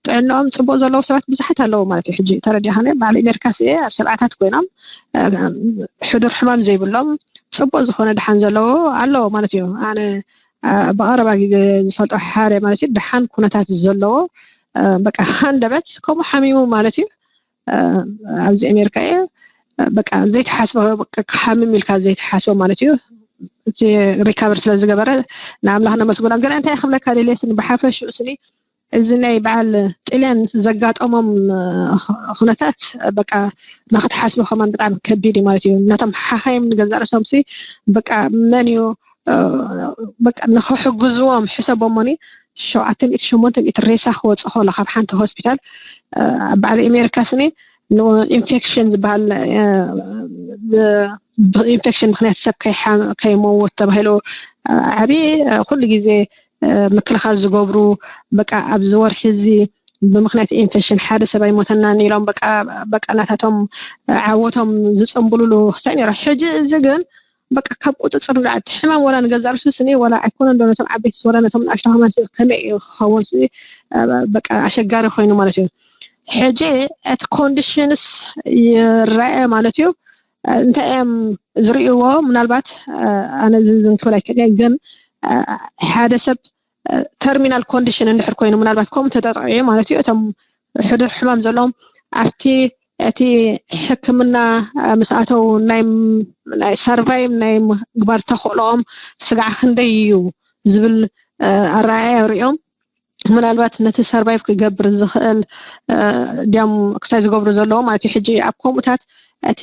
ጥዕናኦም ፅቡቅ ዘለዉ ሰባት ብዙሓት ኣለዉ ማለት እዩ ሕጂ ተረዲኻኒ በዓል ኣሜሪካ ስኤ ኣብ ሰብዓታት ኮይኖም ሕዱር ሕማም ዘይብሎም ፅቡቅ ዝኾነ ደሓን ዘለዎ ኣለዎ ማለት እዩ ኣነ ብቐረባ ግዜ ዝፈልጦ ሓደ ማለት እዩ ደሓን ኩነታት ዘለዎ በቃ ሃንደበት ከምኡ ሓሚሙ ማለት እዩ ኣብዚ ኣሜሪካ እየ በቃ ዘይተሓስበ ክሓምም ኢልካ ዘይተሓስበ ማለት እዩ እቲ ሪካቨር ስለ ዝገበረ ንኣምላኽ ነመስግኖ ግን እንታይ ክብለካ ደልየ ስኒ ብሓፈሽኡ ስኒ እዚ ናይ በዓል ጥልያን ዘጋጠሞም ኩነታት በቃ ንክትሓስቦ ከማን ብጣዕሚ ከቢድ እዩ ማለት እዩ ነቶም ሓኻይም ንገዛእ ርእሶም ሲ በቃ መን እዩ በቃ ንክሕግዝዎም ሕሰቦሞኒ ሸውዓተ ሚእቲ ሸሞንተ ሚእቲ ሬሳ ክወፅእ ከሎ ካብ ሓንቲ ሆስፒታል ኣብ በዓል ኣሜሪካ ስኒ ኢንፌክሽን ዝበሃል ብኢንፌክሽን ምክንያት ሰብ ከይመውት ተባሂሉ ዓብዪ ኩሉ ግዜ ምክልኻል ዝገብሩ በቃ ኣብዚ ወርሒ እዚ ብምክንያት ኢንፌክሽን ሓደ ሰብ ኣይሞተናን ኢሎም በቃ ናታቶም ዓወቶም ዝፅንብሉሉ ክሳይ ነይሮም ሕጂ እዚ ግን በቃ ካብ ቁፅፅር ንላዕሊ እቲ ሕማም ወላ ንገዛእ ርእሱ ስኒ ወላ ኣይኮነን ዶ ነቶም ዓበይቲ ወላ ነቶም ንኣሽቱ ከማን ከመይ እዩ ክኸውን በቃ ኣሸጋሪ ኮይኑ ማለት እዩ ሕጂ እቲ ኮንዲሽንስ ይረአ ማለት እዩ እንታይ እዮም ዝርእይዎ ምናልባት ኣነ ዝንዝን ክብል ኣይክእል ግን ሓደ ሰብ ተርሚናል ኮንዲሽን እንድሕር ኮይኑ ምናልባት ከምኡ ተጠጥዑ ማለት እዩ እቶም ሕዱር ሕማም ዘለዎም ኣብቲ እቲ ሕክምና ምስ ኣተው ናይ ሰርቫይቭ ናይ ምግባር ተኽእሎኦም ስጋዕ ክንደይ እዩ ዝብል ኣረኣያ ሪኦም ምናልባት ነቲ ሰርቫይቭ ክገብር ዝኽእል ድያም ክሳይ ዝገብሩ ዘለዎ ማለት እዩ ሕጂ ኣብ ከምኡታት እቲ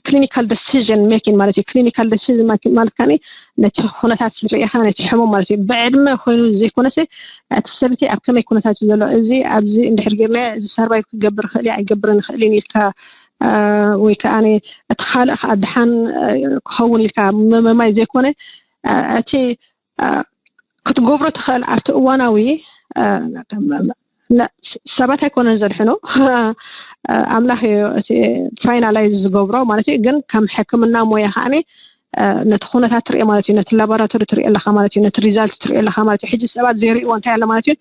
ክሊኒካል ደሲዥን ሜኪን ማለት እዩ ክሊኒካል ደሲዥን ማለት ከ ነቲ ኩነታት ርኢኻ ነቲ ሕሙም ማለት እዩ ብዕድመ ኮይኑ ዘይኮነስ እቲ ሰብቲ ኣብ ከመይ ኩነታት እዩ ዘሎ እዚ ኣብዚ እንድሕር ጌርና እዚ ሰርቫይቭ ክገብር ይኽእል ኣይገብርን ይኽእል ኢልካ ወይ ከዓ እቲ ካልእ ከዓ ድሓን ክኸውን ኢልካ ምምማይ ዘይኮነ እቲ ክትገብሮ ትኽእል ኣብቲ እዋናዊ ሰባት ኣይኮነን ዘድሕኑ ኣምላኽ እዩ እቲ ፋይናላይዝ ዝገብሮ ማለት እዩ ግን ከም ሕክምና ሞያ ከዓኒ ነቲ ኩነታት ትሪኦ ማለት እዩ ነቲ ላቦራቶሪ ትሪኦ ኣለካ ማለት እዩ ነቲ ሪዛልት ትሪኦ ኣለካ ማለት እዩ ሕጂ ሰባት ዘይርእይዎ እንታይ ኣሎ ማለት እዩ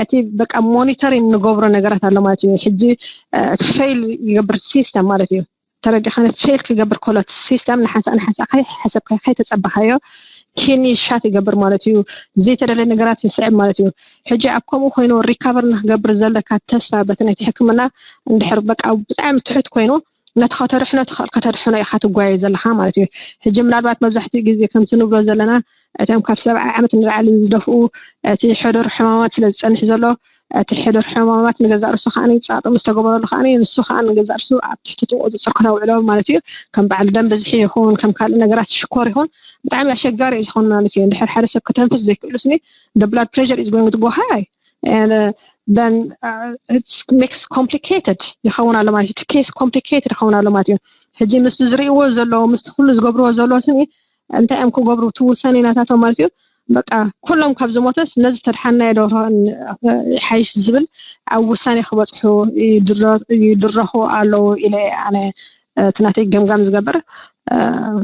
እቲ በቃ ሞኒተሪን ንገብሮ ነገራት ኣሎ ማለት እዩ ሕጂ እቲ ፌል ይገብር ሲስተም ማለት እዩ ተረዲኻኒ ፌል ክገብር ከሎ እቲ ሲስተም ንሓንሳእ ንሓንሳእ ከይሓሰብካዮ ከይተፀበኻዮ ኪኒ ሻት ይገብር ማለት እዩ ዘይተደለ ነገራት ይስዕብ ማለት እዩ ሕጂ ኣብ ከምኡ ኮይኑ ሪካቨር ንክገብር ዘለካ ተስፋ በቲ ናይቲ ሕክምና እንድሕር በቃ ብጣዕሚ ትሑት ኮይኑ ነቲ ከተድሕኖ ትኽእል ከተድሕኖ ኢኻ ትጓየ ዘለኻ ማለት እዩ። ሕጂ ምናልባት መብዛሕትኡ ግዜ ከምቲ ንብሎ ዘለና እቶም ካብ ሰብዓ ዓመት ንላዕሊ ዝደፍኡ እቲ ሕዱር ሕማማት ስለ ዝጸንሕ ዘሎ እቲ ሕዱር ሕማማት ንገዛእ ርእሱ ከዓ ፃጥም ዝተገበረሉ ከዓ ንሱ ከዓ ንገዛእ ርእሱ ኣብ ትሕቲ ቁፅፅር ክነውዕሎ ማለት እዩ። ከም በዓል ደም ብዝሒ ይኹን ከም ካልእ ነገራት ሽኮር ይኹን ብጣዕሚ ኣሸጋሪ እዩ ዝኸውን ማለት እዩ። እንድሕር ሓደ ሰብ ከተንፍስ ዘይክእሉ ስኒ the blood pressure is going to go high and then it's makes complicated ይኸውን ኣሎ ማለት እዩ። እቲ case complicated ይኸውን ኣሎ ማለት እዩ። ሕጂ ምስ ዝርእይዎ ዘለዉ ምስ ኩሉ ዝገብርዎ ዘለዉ ስኒ እንታይ እዮም ክገብሩ እቲ ውሳኔ ናታቶም ማለት እዩ። በቃ ኩሎም ካብ ዝሞተስ ነዚ ተድሓናዮ ዶ ይሓይሽ ዝብል ኣብ ውሳኔ ክበፅሑ ይድረኹ ኣለዉ ኢለ ኣነ እቲ ናተይ ገምጋም ዝገብር።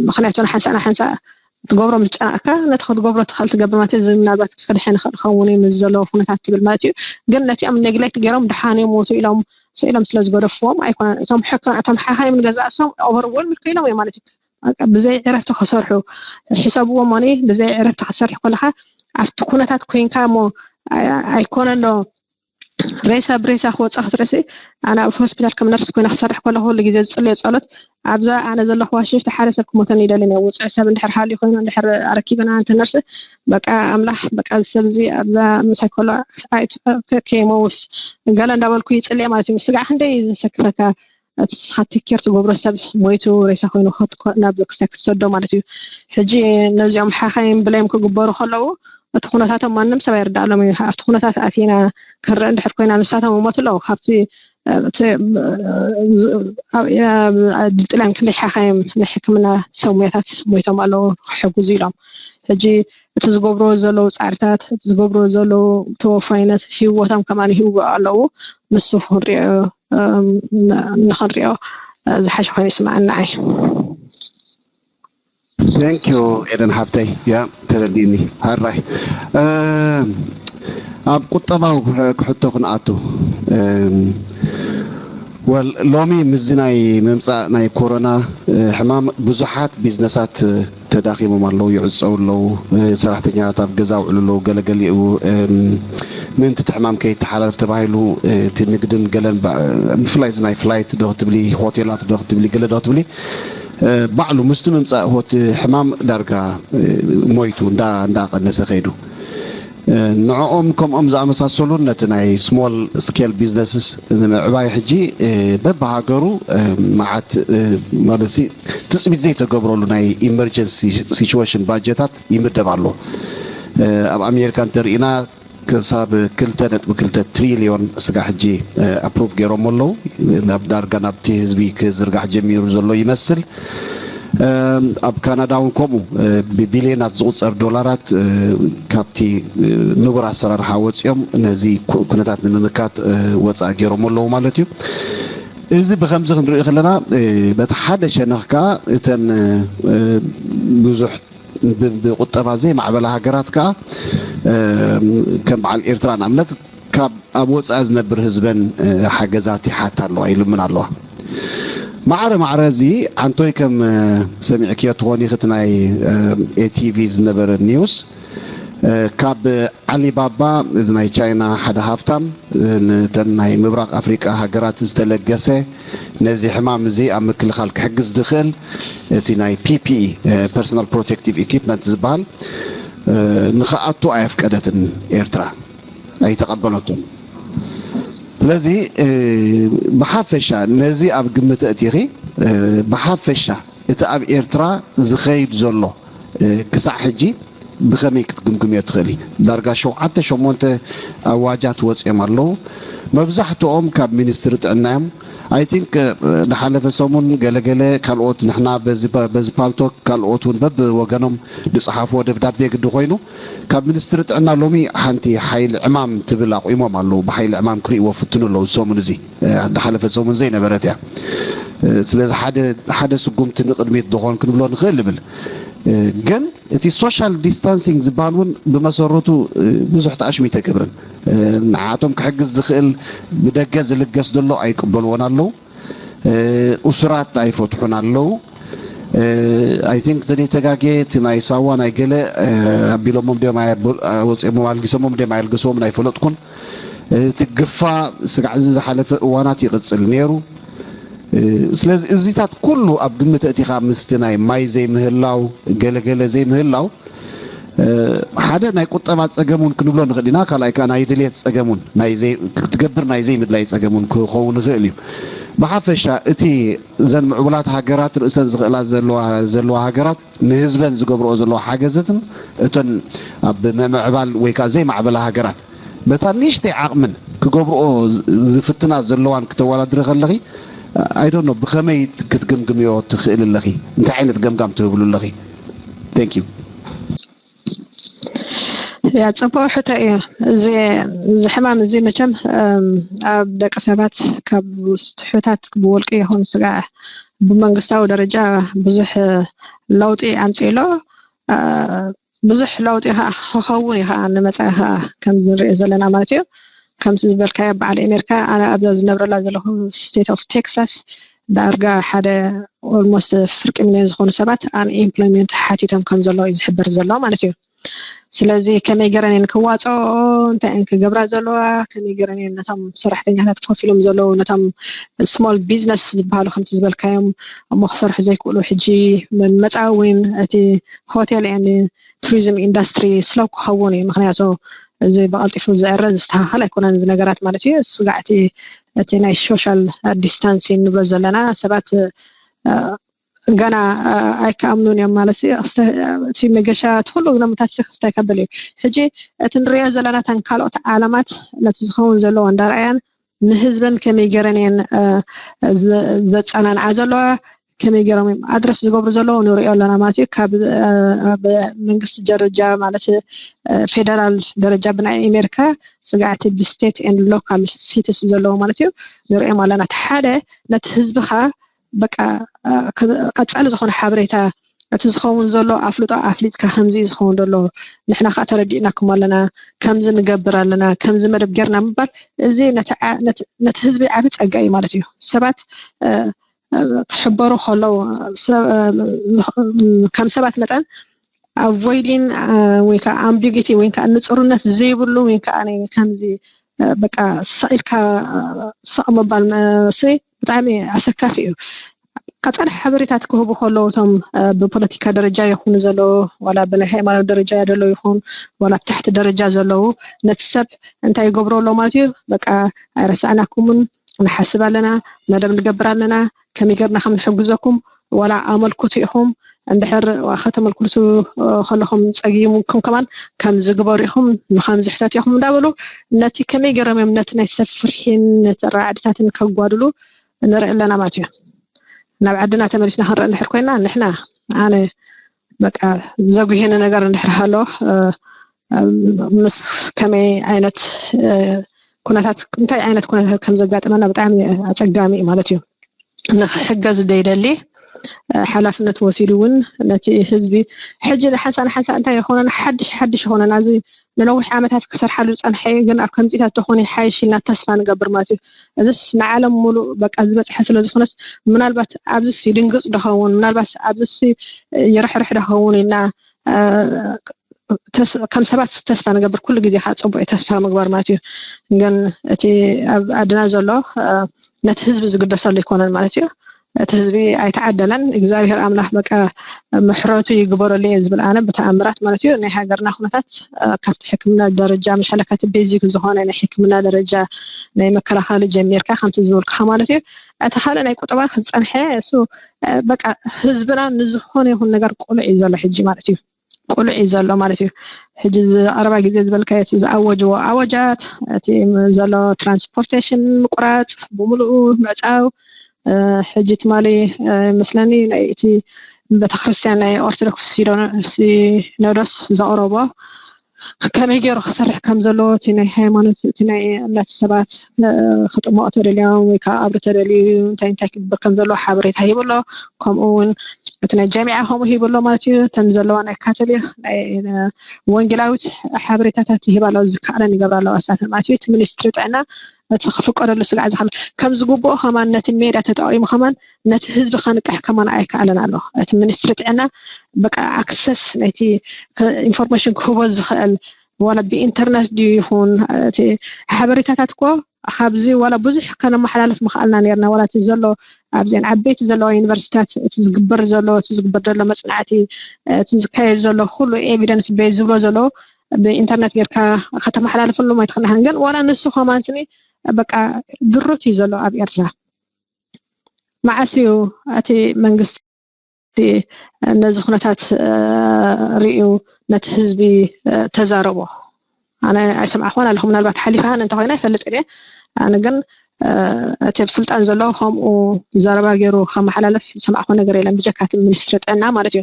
ምክንያቱ ንሓንሳእ ንሓንሳእ ትገብሮ ምስ ጨናእካ ነቲ ክትገብሮ ትኽእል ትገብር ማለት እዚ ምናልባት ክድሕን ይኽእል ክኸውን እዩ ምስ ዘለዎ ኩነታት ትብል ማለት እዩ። ግን ነቲኦም ኔግሌክት ገይሮም ድሓን እዮም ሞቱ ኢሎም ስኢሎም ስለ ዝገደፍዎም ኣይኮነን። እቶም እቶም ሓኻይም ንገዛእሶም ኦቨርወልም ከይሎም እዮም ማለት እዩ። ብዘይ ዕረፍቲ ክሰርሑ ሕሰብዎ ሞኒ ብዘይ ዕረፍቲ ክትሰርሕ ከለካ ኣብቲ ኩነታት ኮይንካ እሞ ኣይኮነን ዶ ሬሳ ብሬሳ ክወፅእ ክትርእሲ ኣነ ኣብ ሆስፒታል ከም ነርስ ኮይነ ክሰርሕ ከለኩ ኩሉ ግዜ ዝፅልዮ ፀሎት ኣብዛ ኣነ ዘለኹዋ ሽፍቲ ሓደ ሰብ ክሞተኒ ይደልን እየ። ውፅዕ ሰብ እንድሕር ሃልዩ ኮይኑ እንድሕር ኣረኪበና እንተ ነርስ በቃ ኣምላኽ በቃ እዚ ሰብ እዚ ኣብዛ ምሳይ ከሎ ከይመውስ ገለ እንዳበልኩ ይፅልየ ማለት እዩ። ስጋዕ ክንደይ ዘሰክፈካ እቲ ንስኻ ቴክ ኬር ትገብሮ ሰብ ሞይቱ ሬሳ ኮይኑ ናብ ክሳይ ክትሰዶ ማለት እዩ። ሕጂ ነዚኦም ሓኻይም ብሌም ክግበሩ ከለዉ እቲ ኩነታቶም ማንም ሰብ ኣይርዳእሎም እዩ። ኣብቲ ኩነታት ኣቲና ክንርኢ እንድሕር ኮይና ንሳቶም ይሞቱ ኣለዉ ካብቲ ጥልያን ክንደይ ሓኻይም ናይ ሕክምና ሰብ ሙያታት ሞይቶም ኣለዉ ክሕግዙ ኢሎም። ሕጂ እቲ ዝገብርዎ ዘለዉ ፃዕርታት እቲ ዝገብርዎ ዘለዉ ተወፋይነት ህይወቶም ከማን ይህውኡ ኣለዉ። ንሱ ክንሪኦ ንኽንሪኦ ዝሓሸ ኮይኑ ይስምዓኒ ንዓይ። Thank you ኤደን ሓፍተይ። ያ ተረዲእኒ። ሃራይ ኣብ ቁጠባዊ ክሕቶ ክንኣቱ ወል ሎሚ ምስዚ ናይ ምምፃእ ናይ ኮሮና ሕማም ብዙሓት ቢዝነሳት ተዳኺሞም ኣለዉ፣ ይዕፀው ኣለዉ፣ ሰራሕተኛታት ኣብ ገዛ ውዕሉ ኣለዉ። ገለገሊኡ ምእንቲ እቲ ሕማም ከይተሓላልፍ ተባሂሉ እቲ ንግድን ገለን ብፍላይ እዚ ናይ ፍላይት ዶ ክትብሊ ሆቴላት ዶ ክትብሊ ገለ ዶ ክትብሊ ባዕሉ ምስቲ ምምፃእ ሆት ሕማም ዳርጋ ሞይቱ እንዳ እንዳቀነሰ ከይዱ። ንዕኦም ከምኦም ዝኣመሳሰሉን ነቲ ናይ ስሞል ስኬል ቢዝነስስ ንምዕባይ ሕጂ በብሃገሩ መዓት ማለት ትፅቢት ዘይተገብረሉ ናይ ኢመርጀንሲ ሲቹዌሽን ባጀታት ይምደብ ኣሎ። ኣብ ኣሜሪካ እንተርኢና ክሳብ ክልተ ነጥቢ ክልተ ትሪልዮን ስጋ ሕጂ ኣፕሩቭ ገይሮም ኣለዉ ናብ ዳርጋ ናብቲ ህዝቢ ክዝርጋሕ ጀሚሩ ዘሎ ይመስል። ኣብ ካናዳ እውን ከምኡ ብቢልዮናት ዝቁፀር ዶላራት ካብቲ ንቡር ኣሰራርሓ ወፂኦም ነዚ ኩነታት ንምምካት ወፃኢ ገይሮም ኣለዉ ማለት እዩ። እዚ ብከምዚ ክንሪኦ ከለና በቲ ሓደ ሸነኽ ከዓ እተን ብዙሕ ብቁጠባ ዘይማዕበላ ሃገራት ከዓ ከም በዓል ኤርትራ ንኣብነት ካብ ኣብ ወፃኢ ዝነብር ህዝበን ሓገዛት ይሓታ ኣለዋ ይልምን ኣለዋ። ማዕረ ማዕረ እዚ ዓንቶይ ከም ሰሚዕክዮ ትኾኒ ክቲ ናይ ኤቲቪ ዝነበረ ኒውስ ካብ ዓሊባባ እዚ ናይ ቻይና ሓደ ሃፍታም ንተን ናይ ምብራቕ ኣፍሪቃ ሃገራት ዝተለገሰ ነዚ ሕማም እዚ ኣብ ምክልኻል ክሕግዝ ዝኽእል እቲ ናይ ፒፒኢ ፐርሶናል ፕሮቴክቲቭ ኢኩፕመንት ዝበሃል ንኽኣቱ ኣየፍቀደትን ኤርትራ ኣይተቐበለቱን። ስለዚ ብሓፈሻ ነዚ ኣብ ግምት ኣእቲኺ ብሓፈሻ እቲ ኣብ ኤርትራ ዝኸይድ ዘሎ ክሳዕ ሕጂ ብኸመይ ክትግምግምዮ ትኽእሊ? ዳርጋ ሸውዓተ ሸሞንተ ኣዋጃት ወፂኦም ኣለዉ። መብዛሕትኦም ካብ ሚኒስትሪ ጥዕና እዮም። ኣይ ቲንክ ዝሓለፈ ሰሙን ገለገለ ካልኦት ንሕና በዚ ፓልቶክ ካልኦት እውን በብወገኖም ዝፀሓፍዎ ደብዳቤ ግዲ ኮይኑ ካብ ሚኒስትሪ ጥዕና ሎሚ ሓንቲ ሓይሊ ዕማም ትብል ኣቑሞም ኣለዉ። ብሓይሊ ዕማም ክርእይዎ ፍትኑ ኣለዉ። ሰሙን እዚ ዝሓለፈ ሰሙን ዘይነበረት እያ። ስለዚ ሓደ ስጉምቲ ንቕድሚት ዶ ኾን ክንብሎ ንኽእል ይብል። ግን እቲ ሶሻል ዲስታንሲንግ ዝበሃል እውን ብመሰረቱ ብዙሕ ተኣሽሚት ኣይገብርን። ንዓቶም ክሕግዝ ዝኽእል ብደገ ዝልገስ ዘሎ ኣይቅበልዎን ኣለዉ። እሱራት ኣይፈትሑን ኣለዉ። ኣይ ቲንክ ዘደይተጋጌ እቲ ናይ ሳዋ ናይ ገለ ኣቢሎሞም ድዮም ወፂኦሞም ኣልጊሶሞም ድዮም ኣየልግስዎምን ኣይፈለጥኩን። እቲ ግፋ ስጋዕ እዚ ዝሓለፈ እዋናት ይቕፅል ነይሩ። ስለዚ እዚታት ኩሉ ኣብ ግምት ኣእቲኻ ምስቲ ናይ ማይ ዘይምህላው፣ ገለገለ ዘይምህላው፣ ሓደ ናይ ቁጠባ ፀገም እውን ክንብሎ ንኽእል ኢና። ካልኣይ ከዓ ናይ ድልየት ፀገም እውን ክትገብር ናይ ዘይምድላይ ፀገም እውን ክኸውን ይኽእል እዩ። ብሓፈሻ እቲ እዘን ምዕቡላት ሃገራት ርእሰን ዝኽእላ ዘለዋ ሃገራት ንህዝበን ዝገብርኦ ዘለዋ ሓገዘትን እተን ኣብ ምምዕባል ወይ ከዓ ዘይማዕበላ ሃገራት በታ ንእሽተይ ዓቕምን ክገብርኦ ዝፍትና ዘለዋን ክተወዳድሪ ከለኺ I don't know ብኸመይ ክትግምግምዮ ትኽእል ኣለኺ? እንታይ ዓይነት ገምጋም ትህብሉ ኣለኺ? Thank you። ያ ፅቡቅ ሕቶ እዩ። እዚ እዚ ሕማም እዚ መቸም ኣብ ደቂ ሰባት ካብ ስቱሑታት ብውልቂ ይኹን ስጋዕ ብመንግስታዊ ደረጃ ብዙሕ ለውጢ ኣምፂእሎ ብዙሕ ለውጢ ከዓ ክኸውን እዩ ከዓ ንመፃኢ ከዓ ከምዚ ንሪኦ ዘለና ማለት እዩ። ከምቲ ዝበልካዮ በዓል ኣሜሪካ ኣነ ኣብዛ ዝነብረላ ዘለኹ state of Texas ዳርጋ ሓደ almost ፍርቂ ሚልዮን ዝኾኑ ሰባት unemployment ሓቲቶም ከም ዘለዉ እዩ ዝሕበር ዘሎ ማለት እዩ። ስለዚ ከመይ ገረን እየን ክዋፅኦ እንታይ እየን ክገብራ ዘለዋ ከመይ ገረን እየን ነቶም ሰራሕተኛታት ኮፍ ኢሎም ዘለዉ ነቶም small business ዝበሃሉ ከምቲ ዝበልካዮም እሞ ክሰርሑ ዘይክእሉ ሕጂ መፃዊ እውን እቲ ሆቴል and tourism industry slow ክኸውን እዩ ምክንያቱ እዚ ብቐልጢፉ ዝዕረ ዝስተኻኸል ኣይኮነን እዚ ነገራት ማለት እዩ ስጋዕቲ እቲ ናይ social distancing ንብሎ ዘለና ሰባት ገና ኣይከኣምኑን እዮም ማለት እቲ መገሻ እቲ ኩሉ ግለምታት ክስታይ ከብል እዩ ሕጂ እቲ ንሪኦ ዘለና ተን ካልኦት ዓለማት ነቲ ዝኸውን ዘለዎ እንዳረኣያን ንህዝበን ከመይ ገረን እየን ዘፀናንዓ ዘለዋ ከመይ ገሮም እዮም ኣድረስ ዝገብሩ ዘለዉ ንሪኦ ኣለና ማለት እዩ ካብ መንግስቲ ደረጃ ማለት ፌደራል ደረጃ ብናይ ኣሜሪካ ስጋዕቲ ብስቴት ን local cities ዘለዉ ማለት እዩ ንሪኦም ኣለና እቲ ሓደ ነቲ ህዝብኻ በቃ ቀፃሊ ዝኾነ ሓበሬታ እቲ ዝኸውን ዘሎ ኣፍልጦ ኣፍሊጥካ ከምዚ እዩ ዝኸውን ዘሎ ንሕና ከዓ ተረዲእናኩም ኣለና ከምዚ ንገብር ኣለና ከምዚ መደብ ጌርና ምባል እዚ ነቲ ህዝቢ ዓብ ፀጋ እዩ ማለት እዩ ሰባት ክሕበሩ ከለዉ ከም ሰባት መጠን avoiding ወይ ከዓ ambiguity ወይ ከዓ ንፁርነት ዘይብሉ ወይ ከዓ ከምዚ በቃ ስቕ ኢልካ ስቕ ምባል መስለይ ብጣዕሚ ኣሰካፊ እዩ። ቀፃሊ ሓበሬታት ክህቡ ከለዉ እቶም ብፖለቲካ ደረጃ ይኹኑ ዘለዉ ዋላ ብናይ ሃይማኖት ደረጃ ዘለዉ ይኹን ዋላ ብታሕቲ ደረጃ ዘለዉ ነቲ ሰብ እንታይ ይገብሩ ኣለዉ ማለት እዩ በቃ ኣይረሳዕናኩምን ንሓስብ ኣለና መደብ ንገብር ኣለና ከመይ ገርና ከም ንሕግዘኩም ዋላ ኣመልክቱ ኢኹም እንድሕር ከተመልክቱ ከለኹም ፀጊሙኩም ከማን ከምዚ ግበሩ ኢኹም ንከምዚ ሕተት ኢኹም እንዳበሉ ነቲ ከመይ ገይሮም እዮም ነቲ ናይ ሰብ ፍርሒን ነቲ ራዕድታትን ከጓድሉ ንርኢ ኣለና ማለት እዩ ናብ ዓድና ተመሊስና ክንርኢ እንድሕር ኮይና ንሕና ኣነ በቃ ዘጉሄኒ ነገር እንድሕር ሃሎ ምስ ከመይ ዓይነት ኩነታት እንታይ ዓይነት ኩነታት ከም ዘጋጠመና ብጣዕሚ ኣፀጋሚ እዩ ማለት እዩ ንክሕገዝ ደይደሊ ሓላፍነት ወሲዱ እውን ነቲ ህዝቢ ሕጂ ንሓንሳ ንሓንሳ እንታይ ይኮነና ሓድሽ ሓድሽ ይኮነና እዚ ንነዊሕ ዓመታት ክሰርሓሉ ዝፀንሐ እዩ ግን ኣብ ከምዚታት ተኾነ ሓይሽ ኢልና ተስፋ ንገብር ማለት እዩ እዚስ ንዓለም ሙሉእ በቃ ዝበፅሐ ስለዝኮነስ ምናልባት ኣብዚስ ይድንግፅ ዶኸውን ምናልባት ኣብዚስ ይርሕርሕ ዶኸውን ኢልና ከም ሰባት ተስፋ ንገብር ኩሉ ግዜ ከዓ ፅቡቅ እዩ ተስፋ ምግባር ማለት እዩ ግን እቲ ኣብ ኣድና ዘሎ ነቲ ህዝቢ ዝግደሰሉ ኣይኮነን ማለት እዩ እቲ ህዝቢ ኣይተዓደለን እግዚኣብሔር ኣምላኽ በቃ ምሕረቱ ይግበረሉ እየ ዝብል ኣነ ብተኣምራት ማለት እዩ ናይ ሃገርና ኩነታት ካብቲ ሕክምና ደረጃ መሻለካቲ ቤዚክ ዝኾነ ናይ ሕክምና ደረጃ ናይ መከላኸሊ ጀሚርካ ከምቲ ዝበልካ ማለት እዩ እቲ ካልእ ናይ ቁጠባ ክፀንሐ እሱ በቃ ህዝብና ንዝኾነ ይኹን ነገር ቁሉዕ እዩ ዘሎ ሕጂ ማለት እዩ ቁሉዕ እዩ ዘሎ ማለት እዩ ሕጂ ዝቀረባ ግዜ ዝበልካዮ ዝኣወጅዎ ኣወጃት እቲ ዘሎ ትራንስፖርቴሽን ምቁራፅ ብምሉኡ ምዕፃው ሕጂ ትማሊ መስለኒ ናይ እቲ ቤተክርስትያን ናይ ኦርቶዶክስ ሲኖዶስ ዘቅረቦ ከመይ ገይሩ ክሰርሕ ከም ዘለዎ እቲ ናይ ሃይማኖት እቲ ናይ እምነት ሰባት ክጥመቁ ተደልዮም ወይ ከዓ ኣብሪ ተደልዩ እንታይ እንታይ ክግበር ከም ዘለዎ ሓበሬታ ሂቡ ኣሎ ከምኡ እውን እቲ ናይ ጀሚዓ ከምኡ ሂቡ ኣሎ ማለት እዩ እተን ዘለዋ ናይ ካቶሊክ ናይ ወንጌላዊት ሓበሬታታት ይህባ ኣለዋ ዝከኣለን ይገብራ ኣለዋ እሳተን ማለት እዩ እቲ ሚኒስትሪ ጥዕና እቲ ክፍቀደሉ ስጋዕ ዝኸል ከም ዝግብኦ ከማን ነቲ ሜዳ ተጠቂሙ ከማን ነቲ ህዝቢ ከንቅሕ ከማን ኣይከኣለን ኣሎ እቲ ሚኒስትሪ ጥዕና በቃ ኣክሰስ ናይቲ ኢንፎርሜሽን ክህቦ ዝኽእል ዋላ ብኢንተርነት ድዩ ይኹን እቲ ሓበሬታታት እኮ ካብዚ ዋላ ብዙሕ ከነመሓላልፍ ምኽኣልና ነርና። ዋላ እቲ ዘሎ ኣብዚን ዓበይቲ ዘለዋ ዩኒቨርሲታት እቲ ዝግበር ዘሎ እቲ ዝግበር ዘሎ መፅናዕቲ እቲ ዝካየድ ዘሎ ኩሉ ኤቪደንስ ቤዝ ዝብሎ ዘሎ ብኢንተርነት ጌርካ ከተመሓላልፈሎም ኣይትኽእልናን። ግን ዋላ ንሱ ከማን ስኒ በቃ ድሩት እዩ ዘሎ ኣብ ኤርትራ። መዓስ እዩ እቲ መንግስቲ ነዚ ኩነታት ርእዩ ነቲ ህዝቢ ተዛረቦ? ኣነ ኣይሰማዕኹን ኣለኹ። ምናልባት ሓሊፋን እንተኮይና ይፈልጥ እየ። ኣነ ግን እቲ ኣብ ስልጣን ዘሎ ከምኡ ዘረባ ገይሩ ከመሓላለፍ ዝሰማዕኹ ነገር የለን ብጀካ እቲ ሚኒስትሪ ጥዕና ማለት እዩ።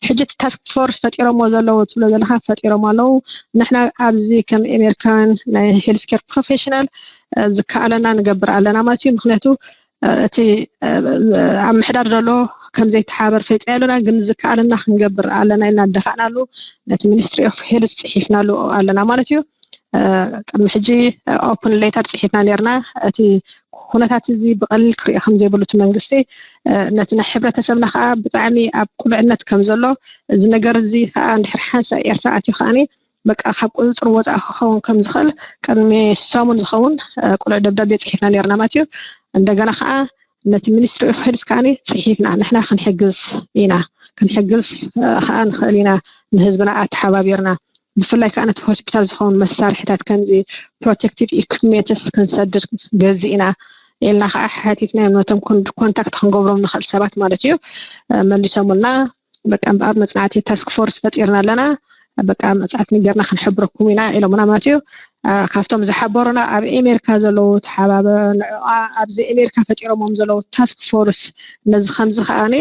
ሕጂ እቲ ታስክ ፎርስ ፈጢሮሞ ዘለዉ ትብሎ ዘለካ ፈጢሮም ኣለዉ። ንሕና ኣብዚ ከም ኣሜሪካውያን ናይ ሄልስኬር ፕሮፌሽናል ዝከኣለና ንገብር ኣለና ማለት እዩ። ምክንያቱ እቲ ኣብ ምሕዳር ዘሎ ከም ዘይተሓባበር ፈሊጥና ኣለና፣ ግን ዝከኣለና ክንገብር ኣለና ኢልና ደፋእናሉ። ነቲ ሚኒስትሪ ኦፍ ሄልስ ፅሒፍናሉ ኣለና ማለት እዩ። ቅድሚ ሕጂ ኦፕን ሌተር ፅሒፍና ነርና። እቲ ኩነታት እዚ ብቐሊል ክሪኦ ከም ዘይብሉ እቲ መንግስቲ ነቲ ናይ ሕብረተሰብና ከዓ ብጣዕሚ ኣብ ቁልዕነት ከም ዘሎ እዚ ነገር እዚ ከዓ እንድሕር ሓንሳ ኤርትራ ኣትዩ ከዓኒ በቃ ካብ ቁፅፅር ወፃኢ ክኸውን ከም ዝኽእል ቅድሚ ሰሙን ዝኸውን ቁልዕ ደብዳቤ ፅሒፍና ነርና ማለት እዩ። እንደገና ከዓ ነቲ ሚኒስትሪ ኦፍ ሄልስ ከዓ ፅሒፍና ንሕና ክንሕግዝ ኢና፣ ክንሕግዝ ከዓ ንኽእል ኢና ንህዝብና ኣተሓባቢርና ብፍላይ ከዓ ነቲ ሆስፒታል ዝኸውን መሳርሕታት ከምዚ ፕሮቴክቲቭ ኢኩፕሜንትስ ክንሰድድ ገዚ ኢና ኢልና ከዓ ሓቲትና እዮም ነቶም ኮንታክት ክንገብሮም ንኽእል ሰባት ማለት እዩ። መሊሶምልና በቃ እምበኣር መፅናዕቲ ታስክ ፎርስ ፈጢርና ኣለና፣ በቃ መፅናዕቲ ጌርና ክንሕብረኩም ኢና ኢሎምና ማለት እዩ። ካብቶም ዝሓበሩና ኣብ ኣሜሪካ ዘለዉ ተሓባበ ንዕኣ ኣብዚ ኣሜሪካ ፈጢሮሞም ዘለዉ ታስክ ፎርስ ነዚ ከምዚ ከዓኒ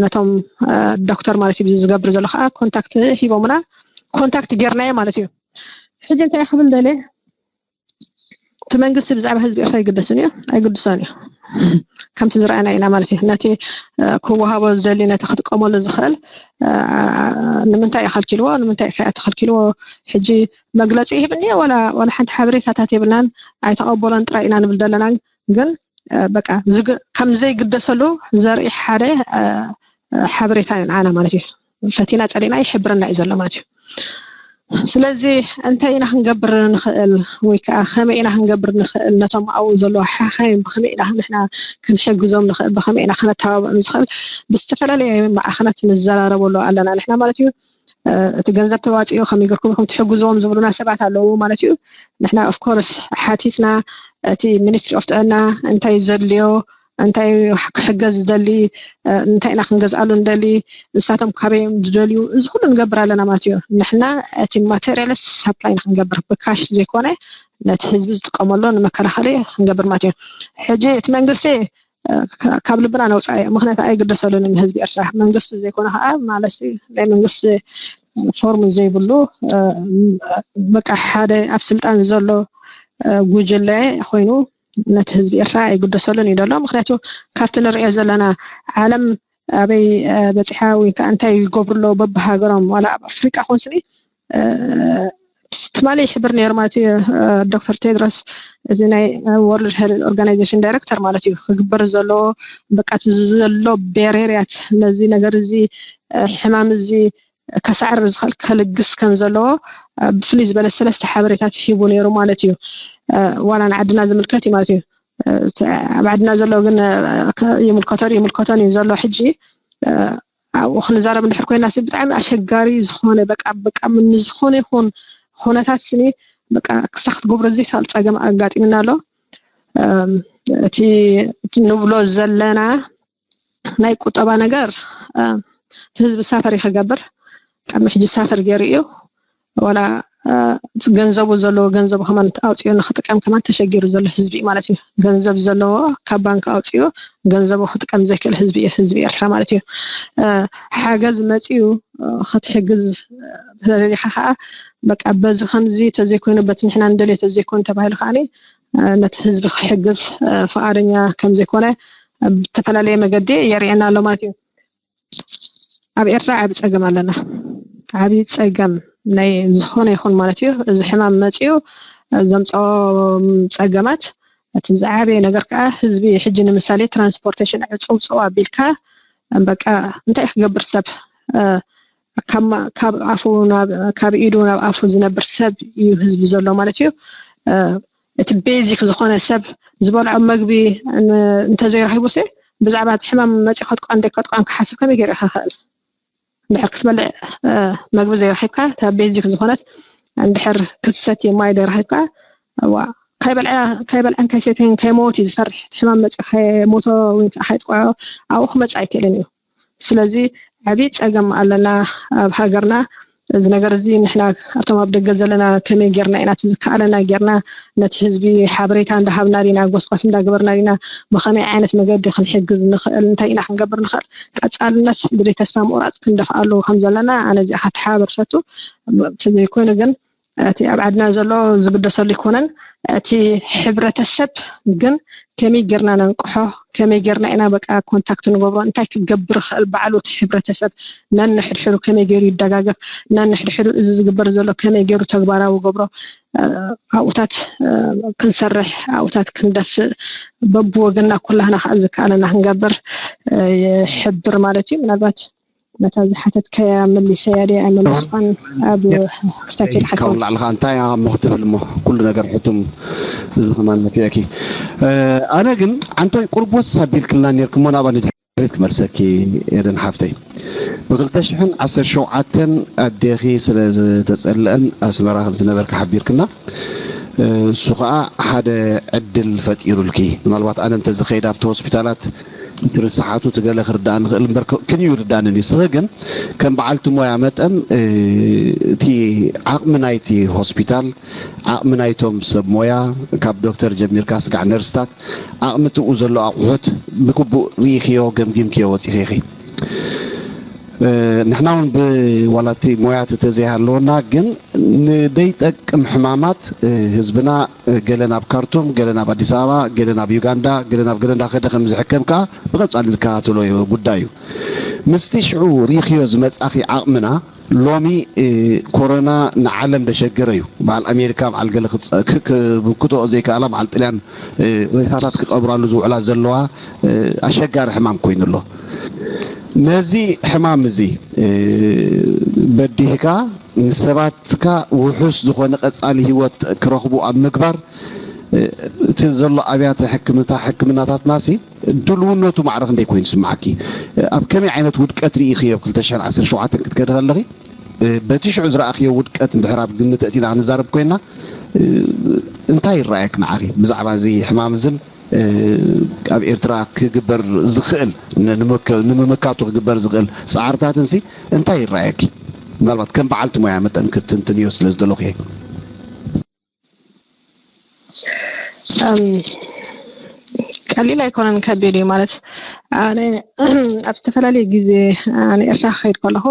ነቶም ዶክተር ማለት እዩ ዝገብር ዘሎ ከዓ ኮንታክት ሂቦምና ኮንታክት ጌርናዮ ማለት እዩ። ሕጂ እንታይ ክብል ደልየ እቲ መንግስቲ ብዛዕባ ህዝቢ ኤርትራ ኣይግደስን እዩ ኣይግድሶን እዩ። ከምቲ ዝረኣና ኢና ማለት እዩ። ነቲ ክወሃቦ ዝደሊ ነቲ ክጥቀመሉ ዝኽእል ንምንታይ እዩ ከልኪልዎ ንምንታይ ከያ ተኸልኪልዎ? ሕጂ መግለፂ ይህብ እኒኦ ዋላ ሓንቲ ሓበሬታታት የብልናን። ኣይተቐበሎን ጥራይ ኢና ንብል ዘለና። ግን በቃ ከም ዘይግደሰሉ ዘርኢ ሓደ ሓበሬታ እዩ ንዓና ማለት እዩ። ፈቲና ፀሊእና ይሕብረና እዩ ዘሎ ማለት እዩ። ስለዚ እንታይ ኢና ክንገብር ንኽእል ወይ ከዓ ከመይ ኢና ክንገብር ንኽእል ነቶም ኣብኡ ዘለዉ ሓኻይም ብኸመይ ኢና ንሕና ክንሕግዞም ንኽእል ብኸመይ ኢና ክነተባብዖም ዝኽእል ብዝተፈላለየ ማዕኸናት ንዘራረበሉ ኣለና ንሕና ማለት እዩ። እቲ ገንዘብ ተዋፂኡ ከመይ ገርኩም ኢኹም ትሕግዝዎም ዝብሉና ሰባት ኣለዉ ማለት እዩ። ንሕና ኦፍኮርስ ሓቲትና እቲ ሚኒስትሪ ኦፍ ጥዕና እንታይ ዘድልዮ እንታይ ክሕገዝ ዝደሊ እንታይ ኢና ክንገዝኣሉ ንደሊ ንሳቶም ካበዮም ዝደልዩ እዚ ኩሉ ንገብር ኣለና ማለት እዩ። ንሕና እቲ ማቴሪያልስ ሳፕላይ ኢና ክንገብር ብካሽ ዘይኮነ ነቲ ህዝቢ ዝጥቀመሉ ንመከላኸሊ ክንገብር ማለት እዩ። ሕጂ እቲ መንግስቲ ካብ ልብና ነውፃ እየ ምክንያቱ ኣይግደሰሉን ህዝቢ ኤርትራ መንግስቲ ዘይኮነ ከዓ ማለት ናይ መንግስቲ ፎርም ዘይብሉ በቃ ሓደ ኣብ ስልጣን ዘሎ ጉጅለ ኮይኑ ነቲ ህዝቢ ኤርትራ ኣይግደሰሉን እዩ ዘሎ ምክንያቱ ካብቲ ንሪኦ ዘለና ዓለም ኣበይ በፂሓ ወይ ከዓ እንታይ ይገብሩ ኣለዉ በብሃገሮም ዋላ ኣብ ኣፍሪቃ ኮንስኒ ትማሊ ይሕብር ነይሩ ማለት እዩ። ዶክተር ቴድሮስ እዚ ናይ ወርልድ ሄልት ኦርጋናይዜሽን ዳይረክተር ማለት እዩ ክግበር ዘለዎ በቃ ዘሎ ቤሬርያት ነዚ ነገር እዚ ሕማም እዚ ከሳዕር ዝኽእል ከልግስ ከም ዘለዎ ብፍሉይ ዝበለ ሰለስተ ሓበሬታት ሂቡ ነይሩ ማለት እዩ። ዋላ ንዓድና ዝምልከት እዩ ማለት እዩ። ኣብ ዓድና ዘሎ ግን ይምልከቶን ይምልከቶን እዩ ዘሎ ሕጂ ኣብኡ ክንዛረብ እንድሕር ኮይና ብጣዕሚ ኣሸጋሪ ዝኾነ በቃ በቃ ንዝኾነ ይኹን ኩነታት ስኒ በቃ ክሳ ክትገብሮ ዘይትኽእል ፀገም ኣጋጢምና ኣሎ። እቲ ንብሎ ዘለና ናይ ቁጠባ ነገር ህዝቢ ሳፈር ይክገብር ቅድሚ ሕጂ ሳፈር ገይሩ እዩ ዋላ ገንዘቡ ዘለዎ ገንዘቡ ከማን ኣውፅኡ ንክጥቀም ከማን ተሸጊሩ ዘሎ ህዝቢ ማለት እዩ። ገንዘብ ዘለዎ ካብ ባንክ ኣውፅኡ ገንዘቡ ክጥቀም ዘይክእል ህዝቢ እዩ ህዝቢ ኤርትራ ማለት እዩ። ሓገዝ መፅኡ ክትሕግዝ ተደሊካ ከዓ በቃ በዚ ከምዚ ተዘይኮይኑ በቲ ንሕና ንደልዮ ተዘይኮይኑ ተባሂሉ ከዓ ነቲ ህዝቢ ክሕግዝ ፍቃደኛ ከምዘይኮነ ብተፈላለየ መገዲ የርእየና ኣሎ ማለት እዩ። ኣብ ኤርትራ ዓቢ ጸገም ኣለና። ዓቢ ጸገም ናይ ዝኾነ ይኹን ማለት እዩ እዚ ሕማም መጺኡ ዘምጽኦ ጸገማት እቲ ዝዓበየ ነገር ከዓ ህዝቢ ሕጂ ንምሳሌ ትራንስፖርቴሽን ዕጽውጽው ኣቢልካ በቃ እንታይ ክገብር ሰብ ካብ ኣፉ ካብ ኢዱ ናብ ኣፉ ዝነብር ሰብ እዩ ህዝቢ ዘሎ ማለት እዩ። እቲ ቤዚክ ዝኾነ ሰብ ዝበልዖ መግቢ እንተዘይረኺቡ ሲ ብዛዕባ እቲ ሕማም መፂ ከጥቋን ደይ ከጥቋን ክሓስብ ከመይ ገይሩ ይኽእል? እንድሕር ክትበልዕ መግቢ ዘይረኺብካ፣ እታ ቤዚክ ዝኾነት እንድሕር ክትሰቲ ማይ ዘይረኺብካ፣ ካይበልዐን ካይሰተን ከይመወት እዩ ዝፈርሕ። እቲ ሕማም መፂ ከይሞቶ ወይ ከዓ ከይጥቆዖ ኣብኡ ክመፅእ ኣይክእልን እዩ። ስለዚ ዓብዪ ፀገም ኣለና ኣብ ሃገርና። እዚ ነገር እዚ ንሕና ኣብቶም ኣብ ደገ ዘለና ከመይ ጌርና ኢና እቲ ዝከኣለና ጌርና ነቲ ህዝቢ ሓበሬታ እንዳሃብና ዲና፣ ጎስጓስ እንዳገበርና ዲና፣ ብኸመይ ዓይነት መገዲ ክንሕግዝ ንኽእል፣ እንታይ ኢና ክንገብር ንኽእል፣ ቀፃልነት ብዘይ ተስፋ ምቑራፅ ክንደፍኣሉ ከም ዘለና ኣነ እዚኣ ከተሓባበር ፈቱ። እንተዘይኮይኑ ግን እቲ ኣብ ዓድና ዘሎ ዝግደሰሉ ኣይኮነን። እቲ ሕብረተሰብ ግን ከመይ ጌርና ነንቅሖ፣ ከመይ ጌርና ኢና በቃ ኮንታክት ንገብሮ፣ እንታይ ክገብር ይኽእል ባዕሉ እቲ ሕብረተሰብ ነንሕድሕዱ ከመይ ገይሩ ይደጋገፍ፣ ነንሕድሕዱ እዚ ዝግበር ዘሎ ከመይ ገይሩ ተግባራዊ ገብሮ ኣብኡታት ክንሰርሕ ኣብኡታት ክንደፍእ በብወገንና ኩላህና ከዓ ዝከኣለና ክንገብር ይሕብር ማለት እዩ። ምናልባት ነታ ዝሓተትካያ መሊሰያ ድያ ኣይመለስኳን ኣብ ክሳብ ከይድሓካ ካብኡ ንላዕሊ ከዓ እንታይ እሞ ክትብል እሞ ኩሉ ነገር ሕቱም እዚ ከማን ነፊዕኪ ኣነ ግን ዓንቶይ ቁርብ ወስ ኣቢልክልና ነርክሞ ናብኣ ንድሕሪት ክመልሰኪ ኤደን ሓፍተይ ብክልተ ሽሕን ዓሰርተ ሸውዓተን ኣዴኺ ስለ ዝተፀለአን ኣስመራ ከም ዝነበርካ ሓቢርክና እሱ ከዓ ሓደ ዕድል ፈጢሩልኪ ምናልባት ኣነ እንተዝኸይድ ኣብቲ ሆስፒታላት እቲ ርስሓቱ እቲ ገለ ክርዳእ ንኽእል እምበር ክንዩ ይርዳእንን እዩ ስኺ ግን ከም በዓልቲ ሞያ መጠን እቲ ዓቕሚ ናይቲ ሆስፒታል ዓቕሚ ናይቶም ሰብ ሞያ ካብ ዶክተር ጀሚርካ ስጋዕ ነርስታት ዓቕሚ ትኡ ዘሎ ኣቑሑት ብግቡእ ርኢኽዮ ገምጊምክዮ ወፂኺ ኢኺ ንሕና እውን ብዋላቲ ሞያት ተዘይሃለወና ግን ንደይጠቅም ሕማማት ህዝብና ገለ ናብ ካርቱም ገለ ናብ ኣዲስ ኣበባ ገለ ናብ ዩጋንዳ ገለ ናብ ገለ እንዳኸደ ከም ዝሕከም ከዓ ብቐፃሊ ንከታተሎ ጉዳይ እዩ ምስቲ ሽዑ ሪኽዮ ዝመፃኺ ዓቕምና ሎሚ ኮሮና ንዓለም ደሸገረ እዩ በዓል ኣሜሪካ በዓል ገለ ክብክቶ ዘይከኣላ በዓል ጥልያን ሬሳታት ክቐብራሉ ዝውዕላ ዘለዋ ኣሸጋሪ ሕማም ኮይኑ ኣሎ ነዚ ሕማም እዚ በዲህካ ንሰባትካ ውሑስ ዝኾነ ቀፃሊ ህይወት ክረኽቡ ኣብ ምግባር እቲ ዘሎ ኣብያተ ሕክምታ ሕክምናታትና ሲ ድልውነቱ ማዕረ ክንደይ ኮይኑ ስምዓኪ ኣብ ከመይ ዓይነት ውድቀት ርኢኽዮ ኣብ ክልተ ሽሕን ዓሰርተ ሸውዓተን ክትከዲ ከለኺ በቲ ሽዑ ዝረኣኽዮ ውድቀት እንድሕር ኣብ ግምት ኣእቲና ክንዛረብ ኮይና እንታይ ይረኣየክ ንዓኺ ብዛዕባ እዚ ሕማም እዝን ኣብ ኤርትራ ክግበር ዝኽእል ንምምካቱ ክግበር ዝኽእል ፃዕርታትን ሲ እንታይ ይረኣየኪ? ምናልባት ከም በዓልቲ ሞያ መጠን ክትንትንዮ ስለ ዝደለኹ እየ። ቀሊል ኣይኮነን ከቢድ እዩ ማለት ኣነ ኣብ ዝተፈላለየ ግዜ ኣነ ኤርትራ ክኸይድ ከለኹ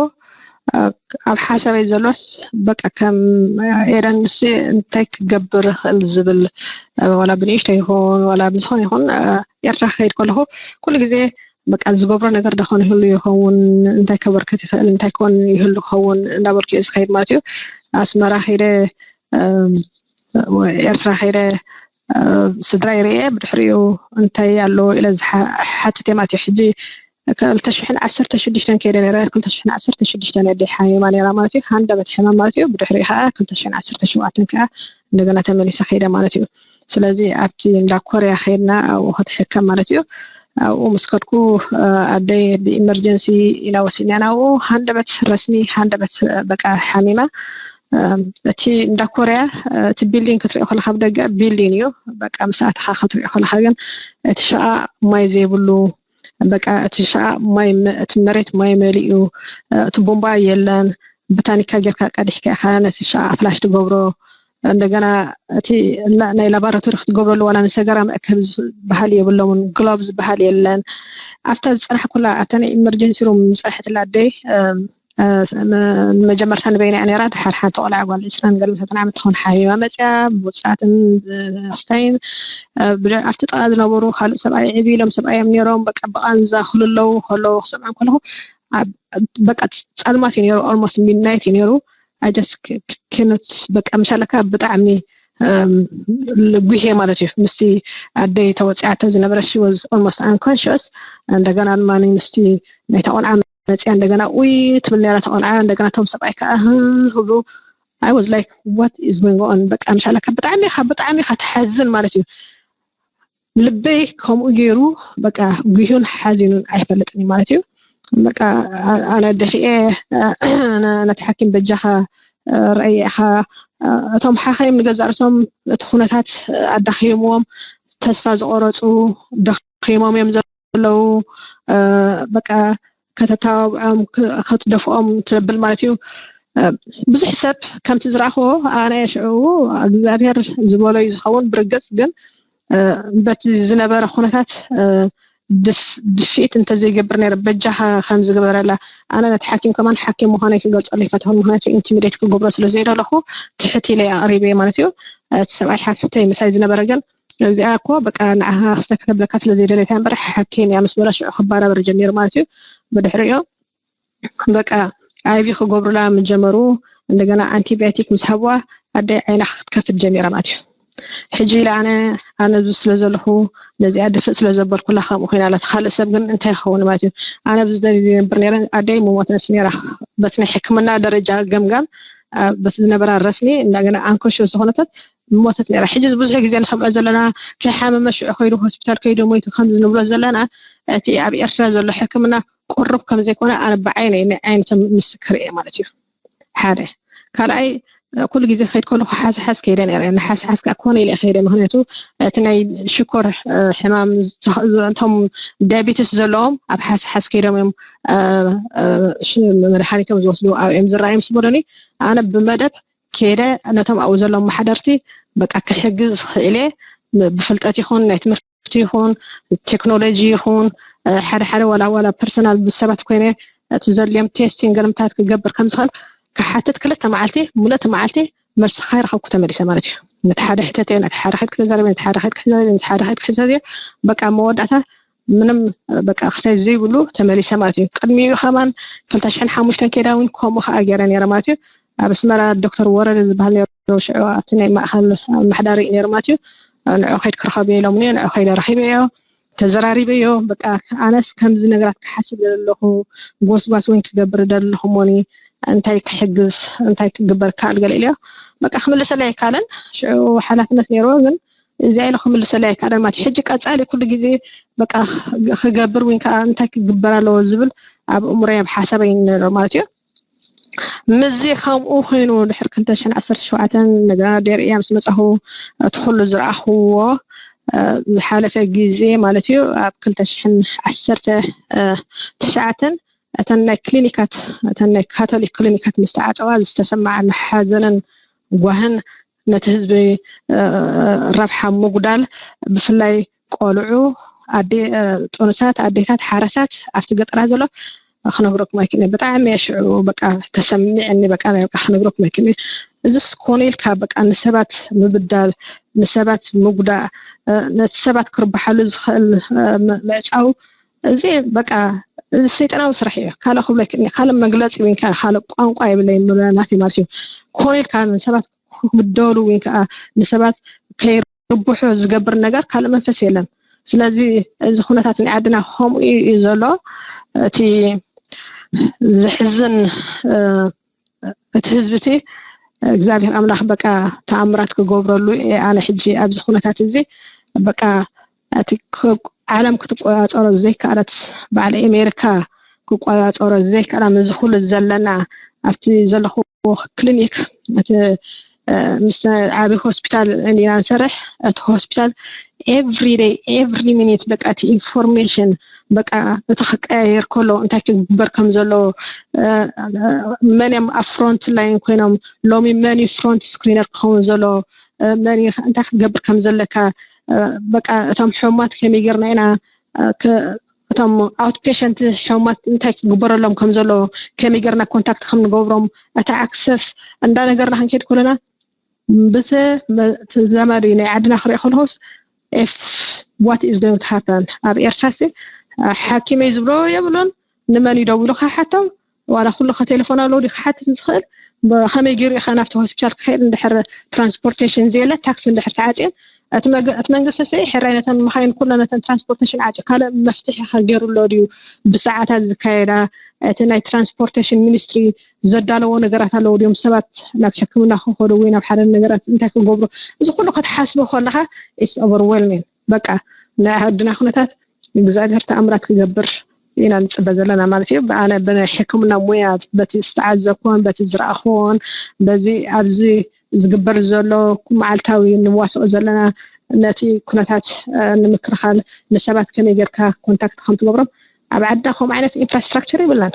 ኣብ ሓሳበይ ዘሎስ በቃ ከም ኤረን ምስ እንታይ ክገብር ይኽእል ዝብል ዋላ ብንእሽቶ ይኹን ዋላ ብዝኾነ ይኹን ኤርትራ ክኸይድ ከለኹ ኩሉ ግዜ በቃ ዝገብሮ ነገር ዶ ከን ይህሉ ይኸውን እንታይ ከበርከት ይኽእል እንታይ ኮን ይህሉ ክኸውን እንዳበልኩ እየ ዝኸይድ ማለት እዩ ኣስመራ ከይደ ኤርትራ ከይደ ስድራይ ርእየ ብድሕሪኡ እንታይ ኣሎ ኢለ ሓትት እየ ማለት እዩ ሕጂ ክልተ ሽሕን ዓሰርተ ሽዱሽተን ከይደ ነረ ክልተ ሽሕን ዓሰርተ ሽዱሽተን ኣደ ሓሚማ ነራ ማለት እዩ ሃንደበት ሕማም ማለት እዩ ብድሕሪኡ ከዓ ክልተ ሽሕን ዓሰርተ ሸውዓተን ከዓ እንደገና ተመሊሰ ከይደ ማለት እዩ ስለዚ ኣብቲ እንዳ ኮርያ ከይድና ኣብኡ ክትሕከም ማለት እዩ ኣብኡ ምስ ከድኩ ኣደይ ብኢመርጀንሲ ኢና ወሲድና ናብኡ ሃንደበት ረስኒ ሃንደበት በቃ ሓሚማ እቲ እንዳ ኮርያ እቲ ቢልዲንግ ክትሪኦ ከለካ ብደገ ቢልዲንግ እዩ በቃ ምስ ኣተካ ክትሪኦ ከለካ ግን እቲ ሸቃ ማይ ዘይብሉ በቃ እቲ ሸቃ ማይ እቲ መሬት ማይ መሊኡ እቲ ቡምባ የለን ብታኒካ ጌርካ ቀዲሕካ ኢካ ነቲ ሸቃ ፍላሽ ትገብሮ እንደገና እቲ ናይ ላባራቶሪ ክትገብረሉ ዋላ ንሰገራ መእከቢ ዝበሃል የብሎምን ግሎቭ ዝበሃል የለን ኣብታ ዝፀናሕኩላ ኣብታ ናይ ኢመርጀንሲ ሩም ዝፀንሐትላ ኣደይ መጀመርታ ንበይና እያ ነራ ድሓር ሓንቲ ቆልዓ ጓል ዕስራን ገለ ምሳትን ዓመት ትኸውን ሓቢባ መፅያ ብውፅኣትን ብክስታይን ኣብቲ ጥቃ ዝነበሩ ካልእ ሰብኣይ ዕብ ኢሎም ሰብኣዮም ነይሮም በቃ ብቃንዛ ክልለው ከለዉ ክሰምዖም ከለኹ በቃ ፀልማት እዩ ነይሩ ኦልሞስት ሚድናይት እዩ ነይሩ ኣጀስ ኬኖት በቃ ምሻለካ ብጣዕሚ ጉሄ ማለት እዩ ምስቲ ኣደይ ተወፂዓቶ ዝነበረ she was almost unconscious እንደገና ድማ ምስቲ ናይታ ቆልዓ መፅያ እንደገና ውይ ትብል ነራ ተቆልዓ እንደገና ቶም ሰብኣይ ከዓ ክብሉ I was like what is going on በቃ ምሻለካ ብጣዕሚ ኢካ ብጣዕሚ ኢካ ትሓዝን ማለት እዩ። ልበይ ከምኡ ገይሩ በቃ ጉህዩን ሓዚኑን ኣይፈልጥን ማለት እዩ። በቃ ኣነ ደፊኤ ነቲ ሓኪም በጃኻ ረእየ ኢኻ እቶም ሓኻይም ንገዛእ ርእሶም እቲ ኩነታት ኣዳኺምዎም ተስፋ ዝቆረፁ ደኺሞም እዮም ዘለዉ በቃ ከተታባብዖም ክትደፍኦም ትብል ማለት እዩ። ብዙሕ ሰብ ከምቲ ዝረኣኽዎ ኣነ ሽዑ እግዚኣብሔር ዝበሎ እዩ ዝኸውን ብርግፅ ግን በቲ ዝነበረ ኩነታት ድፍኢት እንተዘይገብር ነረ በጃኻ ከም ዝግበረላ ኣነ ነቲ ሓኪም ከማን ሓኪም ምዃነይ ክገልፀሉ ይፈትሆን ምክንያቱ ኢንቲሚዴት ክገብሮ ስለ ዘይደለኹ ትሕት ኢለ ኣቅሪበ ማለት እዩ። እቲ ሰብኣይ ሓፍተይ ምሳይ ዝነበረ ግን እዚኣ እኮ በቃ ንዓኻ ክስተክተብለካ ስለ ዘይደለታ እምበር ሓኪም እያ ምስ በላ ሽዑ ክባራበር ጀሚሩ ማለት እዩ። ብድሕሪኡ በቃ ኣይቪ ክገብሩላ ምስ ጀመሩ እንደገና ኣንቲባዮቲክ ምስ ሃብዋ ኣደይ ዓይና ክትከፍት ጀሚራ ማለት እዩ። ሕጂ ኢለ ኣነ ኣነ ኣብዚ ስለ ዘለኹ ነዚኣ ድፍእ ስለ ዘበልኩላ ከምኡ ኮይና ኣላ። እቲ ካልእ ሰብ ግን እንታይ ይኸውን ማለት እዩ? ኣነ ኣብዚ ደሊለ ይነብር ነይረ ኣደይ ምሞተት ነይራ። በቲ ናይ ሕክምና ደረጃ ገምጋም በቲ ዝነበራ ረስኒ እንደገና ኣንኮንሸስ ዝኾነተት ምሞተት ነይራ። ሕጂ ብዙሕ ግዜ ንሰምዖ ዘለና ከይሓመመ ሽዑ ከይዱ ሆስፒታል ከይዱ ሞይቱ ከምዚ ንብሎ ዘለና እቲ ኣብ ኤርትራ ዘሎ ሕክምና ቅሩብ ከም ዘይኮነ ኣነ ብዓይነይ ናይ ዓይነቶም ምስክር እየ ማለት እዩ። ሓደ ካልኣይ ኩሉ ግዜ ከይድ ከለኹ ሓስሓስ ከይደ ነረ ንሓስሓስ ከዓ ኮነ ኢለ ከይደ ምክንያቱ እቲ ናይ ሽኮር ሕማም እቶም ዳያቤትስ ዘለዎም ኣብ ሓስሓስ ከይዶም እዮም መድሓኒቶም ዝወስዱ ኣብኦም ዝረኣዮም ስበሉኒ ኣነ ብመደብ ከይደ ነቶም ኣብኡ ዘለዎም ማሕደርቲ በቃ ክሕግዝ ክእል ብፍልጠት ይኹን ናይ ትምህርቲ ይኹን ቴክኖሎጂ ይኹን ሓደ ሓደ ዋላ ዋላ ፐርሰናል ብሰባት ኮይነ እቲ ዘድልዮም ቴስቲን ገልምታት ክገብር ከም ዝኽእል ክሓትት ክልተ መዓልቲ ሙለቲ መዓልቲ መልሲ ካይረኸብኩ ተመሊሰ ማለት እዩ። ነቲ ሓደ ሕተት ነቲ ሓደ ከይድ ክተዛረበ ነቲ ሓደ ከይድ ክተዛረበ ነቲ ሓደ ከይድ ክተዛረበ በቃ መወዳእታ ምንም በቃ ክሳይ ዘይብሉ ተመሊሰ ማለት እዩ። ቅድሚኡ ከማን ክልተ ሽሕን ሓሙሽተን ከይዳ እውን ከምኡ ከዓ ገይረ ነይረ ማለት እዩ። ኣብ ኣስመራ ዶክተር ወረደ ዝበሃል ነይሩ ሽዑ ኣብቲ ናይ ማእኸል ኣመሓዳሪ እዩ ነይሩ ማለት እዩ። ንዑ ከይድ ክረኸብ እየ ኢሎምኒ ንዑ ከይደ ረኺበዮ ተዘራሪበዮ በቃ ኣነስ ከምዚ ነገራት ክሓስብ ኣለኹ ጎስጓስ እውን ክገብር ደለኹ ሞኒ እንታይ ክሕግዝ እንታይ ክግበር ካል ገለ ኢልዮ በቃ ክምልሰለይ ኣይካለን ሽዑ ሓላፍነት ነይርዎ ግን እዚኣ ኢሉ ክምልሰለይ ኣይካለን ማለት እዩ ሕጂ ቀፃሊ ኩሉ ግዜ በቃ ክገብር ወይ ከዓ እንታይ ክግበር ኣለዎ ዝብል ኣብ እምሮይ ኣብ ሓሳበይ ነይሩ ማለት እዩ ምዚ ከምኡ ኮይኑ ድሕሪ ክልተ ሽሕን ዓሰርተ ሸውዓተን እንደገና ደርያ ምስ መፃኹ እቲ ኩሉ ዝረኣኽዎ ዝሓለፈ ግዜ ማለት እዩ ኣብ ክልተ ሽሕን ዓሰርተ ትሽዓተን እተን ናይ ክሊኒካት እተን ናይ ካቶሊክ ክሊኒካት ምስ ተዓፀዋ ዝተሰማዓኒ ሓዘንን ጓህን ነቲ ህዝቢ ረብሓ ምጉዳል ብፍላይ ቆልዑ ጥኑሳት ኣዴታት ሓረሳት ኣብቲ ገጠራት ዘሎ ክነግረኩም ኣይክእልን ብጣዕሚ እየ ሽዑ በቃ ተሰሚዐኒ በቃ ናይ በቃ ክነግረኩም ኣይክእልን እዚስ ኮነ ኢልካ በቃ ንሰባት ምብዳል ንሰባት ምጉዳእ ነቲ ሰባት ክርብሓሉ ዝኽእል ምዕፃው እዚ በቃ እዚ ሰይጣናዊ ስራሕ እዩ ካልእ ክብሎ ኣይክእልን ካልእ መግለፂ ወይ ካልእ ቋንቋ የብለይ ናተይ ማለት እዩ ኮነ ኢልካ ንሰባት ክብደሉ ወይ ከዓ ንሰባት ከይርብሑ ዝገብር ነገር ካልእ መንፈስ የለን ስለዚ እዚ ኩነታት ናይ ዓድና ከምኡ እዩ ዘሎ እቲ ዘሕዝን እቲ ህዝቢ እቲ እግዚኣብሔር ኣምላኽ በቃ ተኣምራት ክገብረሉ እየ ኣነ ሕጂ ኣብዚ ኩነታት እዚ በቃ እቲ ዓለም ክትቆፃፀሮ ዘይከኣለት በዓል ኣሜሪካ ክቆፃፀሮ ዘይከኣላ ምዚ ኩሉ ዘለና ኣብቲ ዘለኹዎ ክሊኒክ እቲ ምስ ዓብዪ ሆስፒታል ኢና ንሰርሕ እቲ ሆስፒታል every day every minute በቃ እቲ ኢንፎርሜሽን በቃ እቲ ክቀያየር ከሎ እንታይ ክግበር ከም ዘሎ መን እዮም ኣብ ፍሮንት ላይን ኮይኖም ሎሚ መን እዩ ፍሮንት ስክሪነር ክኸውን ዘሎ መን እንታይ ክትገብር ከም ዘለካ በቃ እቶም ሕሙማት ከመይ ጌርና ኢና እቶም ኣውት ፔሸንት ሕሙማት እንታይ ክግበረሎም ከም ዘሎ ከመይ ጌርና ኮንታክት ከም ንገብሮም እቲ ኣክሰስ እንዳነገርና ክንከይድ ከለና ብቲ ዘመድ ናይ ዓድና ክሪኦ ከለኹስ ኤፍ what is going to happen ኣብ ኤርትራ ሲ ሓኪመይ ዝብሎ የብሉን ንመን እዩ ደዊሉ ክሓቶም ዋላ ኩሉ ከቴሌፎን ኣለዉ ድዩ ክሓትት ዝኽእል ከመይ ገይሩ ኢኻ ናብቲ ሆስፒታል ክኸይድ እንድሕር ትራንስፖርቴሽን ዘየለ ታክሲ እንድሕር ተዓፅየን እቲ መንግስቲ ሲ ሕራይ ነተን መካይን ኩለ ነተን ትራንስፖርቴሽን ዓፂ ካልእ መፍትሒ ከገይሩ ኣሎ ድዩ? ብሰዓታት ዝካየዳ እቲ ናይ ትራንስፖርቴሽን ሚኒስትሪ ዘዳለዎ ነገራት ኣለዎ ድዮም? ሰባት ናብ ሕክምና ክኸዱ ወይ ናብ ሓደ ነገራት እንታይ ክገብሩ? እዚ ኩሉ ክትሓስቦ ከለካ it's overwhelming። በቃ ናይ ዓድና ኩነታት እግዚኣብሔር ተኣምራት ክገብር ኢና ንፅበ ዘለና ማለት እዩ። ብኣነ ብናይ ሕክምና ሙያ በቲ ዝተዓዘብኩዎን በቲ ዝረኣኽዎን በዚ ኣብዚ ዝግበር ዘሎ መዓልታዊ ንዋስኦ ዘለና ነቲ ኩነታት ንምክልኻል ንሰባት ከመይ ጌርካ ኮንታክት ከም ትገብሮም ኣብ ዓድና ከምኡ ዓይነት ኢንፍራስትራክቸር የብልናን።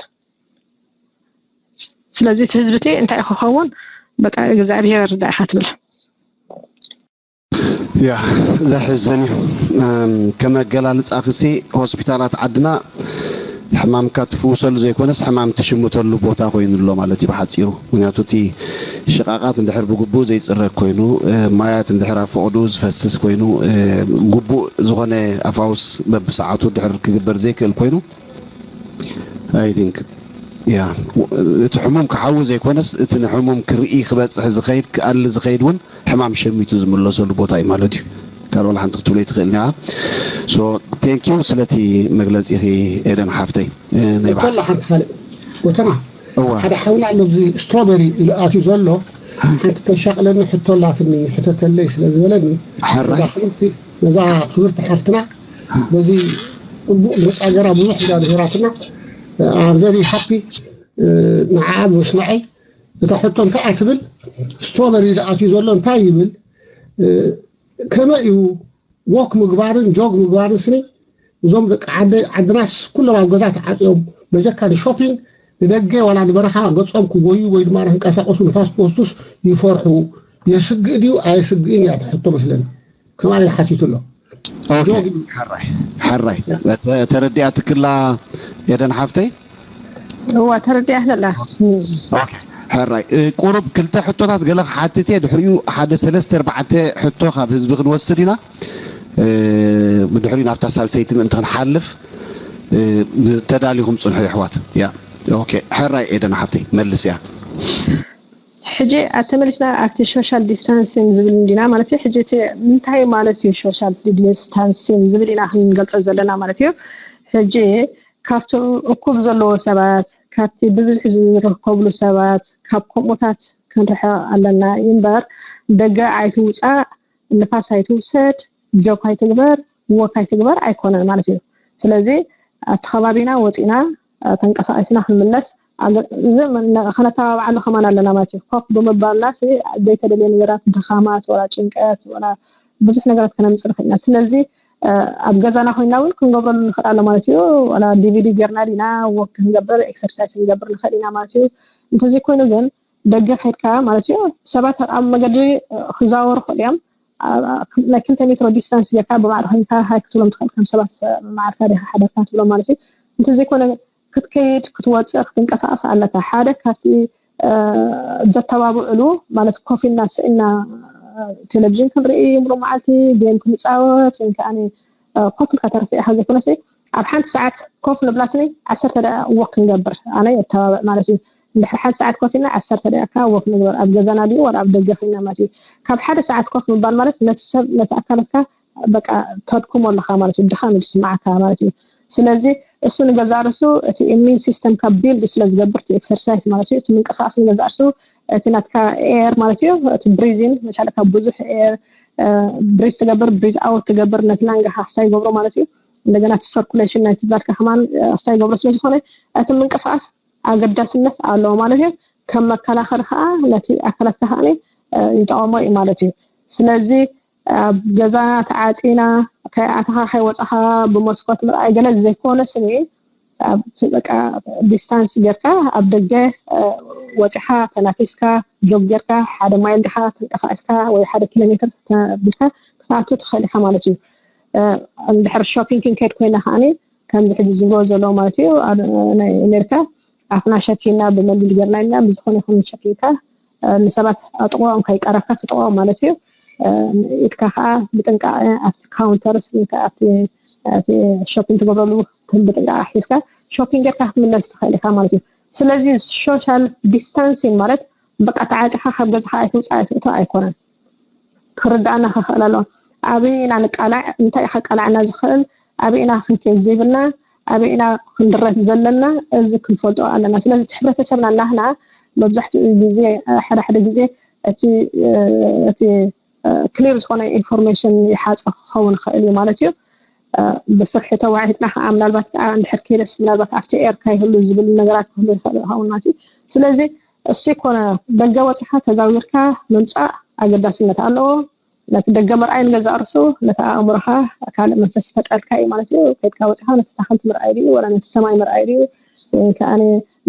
ስለዚ እቲ ህዝቢ እቲ እንታይ ክኸውን በቃ እግዚኣብሔር ዳኢኻ ትብል። ያ ዘሕዝን እዩ። ከም ኣገላልፃ ክሲ ሆስፒታላት ዓድና ሕማምካ ትፍውሰሉ ዘይኮነስ ሕማም ትሽምተሉ ቦታ ኮይኑ ኣሎ ማለት እዩ ብሓፂሩ። ምክንያቱ እቲ ሽቓቓት እንድሕር ብግቡእ ዘይፅረግ ኮይኑ፣ ማያት እንድሕር ኣብ ፈቕዱ ዝፈስስ ኮይኑ፣ ግቡእ ዝኾነ ኣፋውስ በብሰዓቱ እንድሕር ክግበር ዘይክእል ኮይኑ፣ I think ያ እቲ ሕሙም ክሓዊ ዘይኮነስ እቲ ንሕሙም ክርኢ ክበፅሕ ዝኸይድ ክኣሊ ዝኸይድ እውን ሕማም ሸሚቱ ዝምለሰሉ ቦታ እዩ ማለት እዩ። ካልእ ዋላ ሓንቲ ክትብሎ ትኽእል ኒኻ። So thank you ስለቲ መግለፂኺ ኤደን ሓፍተይ። ናይ ባሕሪ ኮላ ሓንቲ ካልእ ጎተና እዋ ሓደ ሓውና ኣሎ ኣብዚ ስትሮበሪ ኢሉ ኣትዩ ዘሎ ሓንቲ ተሻቕለኒ ሕቶ ኣላትኒ ሕተተለይ ስለ ዝበለኒ ሕራይ እዛ ክብርቲ ነዛ ክብርቲ ሓፍትና በዚ ፅቡቕ መፃገራ ብዙሕ ኢላ ነሂራትና I'm very happy ንዓ ብምስማዐይ እታ ሕቶ እንታይ እያ ትብል ስትሮበሪ ኢሉ ኣትዩ ዘሎ እንታይ ይብል ከመይ እዩ ወክ ምግባርን ጆግ ምግባርን ስኒ እዞም ደቂ ዓደ ዓድናስ ኩሎም ኣብ ገዛ ተዓፅዮም በጀካ ንሾፒንግ ንደገ ዋላ ንበረኻ ገፆም ክጎዩ ወይ ድማ ንክንቀሳቀሱ ንፋስ ክወስዱስ ይፈርሑ የስግእ ድዩ ኣየስግእን እያ ትሕቶ መስለኒ ከማን ሓቲቱ ኣሎ ኦኬ ሕራይ ሕራይ ተረዲኣ ትክላ ኤደን ሓፍተይ እዋ ተረዲኣ ኣለላ ሕራይ ቁሩብ ክልተ ሕቶታት ገለ ክሓትት እየ ድሕሪኡ ሓደ ሰለስተ ኣርባዕተ ሕቶ ካብ ህዝቢ ክንወስድ ኢና ብድሕሪኡ ናብታ ሳልሰይቲ ምእንቲ ክንሓልፍ ተዳሊኹም ፅንሑ የሕዋት ያ ኦኬ ሕራይ ኤደን ሓፍተይ መልስ እያ ሕጂ ኣተመሊስና ኣብቲ ሶሻል ዲስታንሲንግ ዝብል እንዲና ማለት እዩ ሕጂ እቲ እንታይ ማለት እዩ ሶሻል ዲስታንሲንግ ዝብል ኢና ክንገልፀ ዘለና ማለት እዩ ሕጂ ካብቶም እኩብ ዘለዎ ሰባት ካብቲ ብብዝሒ ዝርከብሉ ሰባት ካብ ከምኡታት ክንርሕቕ ኣለና እዩ እምበር ደገ ኣይትውፃእ ንፋስ ኣይትውሰድ ጆክ ኣይትግበር ወክ ኣይትግበር ኣይኮነን ማለት እዩ ስለዚ ኣብቲ ከባቢና ወፂና ተንቀሳቂስና ክንምለስ እዚ ከነተባብዓሉ ከማን ኣለና ማለት እዩ ኮፍ ብምባልና ዘይተደልየ ነገራት ድኻማት ወላ ጭንቀት ወላ ብዙሕ ነገራት ከነምፅእ ንኽእል ኢና ስለዚ ኣብ ገዛና ኮይና እውን ክንገብረሉ ንኽእል ኣሎ ማለት እዩ ወላ ዲቪዲ ጌርና ዲና ወክ ክንገብር ኤክሰርሳይዝ ክንገብር ንኽእል ኢና ማለት እዩ እንተዘይኮይኑ ግን ደገ ከድካ ማለት እዩ ሰባት ኣብ መገዲ ክዛወሩ ክእል እዮም ናይ ክልተ ሜትሮ ዲስታንስ ጌርካ ብማዕረ ኮይንካ ሃይ ክትብሎም ትኽእል ከም ሰባት ማዕርካ ዲካ ሓደርካ ትብሎም ማለት እዩ እንተዘይኮነ ክትከይድ ክትወፅእ ክትንቀሳቀስ ኣለካ ሓደ ካብቲ ዘተባብዕሉ ማለት ኮፍ ኢልና ስእና ቴሌቪዥን ክንርኢ ምሩቕ መዓልቲ ጌም ክንፃወት ወይ ከዓ ኮፍ ኢልካ ተረፊዕካ ዘይኮነሲ ኣብ ሓንቲ ሰዓት ኮፍ ንብላ ስኒ ዓሰርተ ደቂቃ ወክ ክንገብር ኣነ የተባብዕ ማለት እዩ እንድሕር ሓንቲ ሰዓት ኮፍ ኢልና ዓሰርተ ደቂቃ ወክ ንግበር ኣብ ገዛና ድዩ ወላ ኣብ ደገ ኮይና ማለት እዩ ካብ ሓደ ሰዓት ኮፍ ምባል ማለት ነቲ ሰብ ነቲ ኣካላትካ በቃ ተድክሞ ኣለካ ማለት እዩ ድኻም እዩ ዝስማዓካ ማለት እዩ ስለዚ እሱ ንገዛእ ርእሱ እቲ ኢሚን ሲስተም ካብ ቢልድ ስለ ዝገብር እቲ ኤክሰርሳይዝ ማለት እዩ እቲ ምንቅስቃስ ንገዛእ ርእሱ እቲ ናትካ ኤር ማለት እዩ እቲ ብሪዚን መቻለ ካብ ብዙሕ ኤር ብሪዝ ትገብር ብሪዝ ኣውት ትገብር ነቲ ላንጋ ካሕሳ ይገብሮ ማለት እዩ እንደገና እቲ ሰርኩሌሽን ናይቲ ብላድካ ከማን ኣስታ ይገብሮ ስለዝኾነ እቲ ምንቅስቃስ ኣገዳስነት ኣለዎ ማለት እዩ ከም መከላኸሊ ከዓ ነቲ ኣካላትካ ከዓ ይጠቐሞ እዩ ማለት እዩ ስለዚ ኣብ ገዛና ተዓፂና ከይኣተኻ ከይወፃኻ ብመስኮት ምርኣይ ገለ ዘይኮነ ስኒ በቃ ዲስታንስ ጌርካ ኣብ ደገ ወፂኻ ተናፊስካ ጆግ ጌርካ ሓደ ማይል ዲኻ ተንቀሳቂስካ ወይ ሓደ ኪሎ ሜትር ተቢልካ ክትኣቱ ትኽእል ኢኻ ማለት እዩ እንድሕር ሾፒንግ ክንከድ ኮይና ከዓኒ ከምዚ ሕጂ ዝብሎ ዘሎ ማለት እዩ ናይ ኣሜሪካ ኣፍና ሸፊና ብመንዲል ገርና ኢልና ብዝኾነ ይኹን ሸፊንካ ንሰባት ኣጥቕኦም ከይቀረብካ ትጥቕኦም ማለት እዩ ኢድካ ከዓ ብጥንቃቐ ኣብቲ ካውንተርስ ኣብቲ ሾፒን ትገብረሉ ብጥንቃቐ ሒዝካ ሾፒን ጌርካ ክትምለስ ትኽእል ኢኻ ማለት እዩ ስለዚ ሶሻል ዲስታንሲን ማለት በቃ ተዓፂኻ ካብ ገዛኻ ኣይትውፃእ ኣይትእቶ ኣይኮነን ክርዳእና ክኽእል ኣለዎ ኣበይ ኢና ንቃላዕ፣ እንታይ ከቃላዕና ዝኽእል፣ ኣበይ ኢና ክንከይድ ዘይብልና፣ ኣበይ ኢና ክንድረት ዘለና፣ እዚ ክንፈልጦ ኣለና። ስለዚ እቲ ሕብረተሰብና ናህና መብዛሕትኡ ግዜ፣ ሓደ ሓደ ግዜ እቲ እቲ ክሊር ዝኾነ ኢንፎርሜሽን ይሓፀ ክኸውን ይኽእል እዩ ማለት እዩ። ብስርሒ ተዋዒጥና ከዓ ምናልባት ከዓ እንድሕር ከይደስ ምናልባት ኣብቲ ኤርካ ይህሉ ዝብል ነገራት ክህሉ ይኽእል ይኸውን ማለት እዩ። ስለዚ እሱ ይኮነ ደገ ወፂኻ ተዛዊርካ ምምፃእ ኣገዳስነት ኣለዎ። ነቲ ደገ ምርኣይ ንገዛእ ርእሱ ነቲ ኣእምሮኻ ካልእ መንፈስ ይፈጥረልካ እዩ ማለት እዩ። ከድካ ወፂኻ ነቲ ታኸልቲ ምርኣይ ድዩ ወላ ነቲ ሰማይ ምርኣይ ድዩ ወይ ከዓ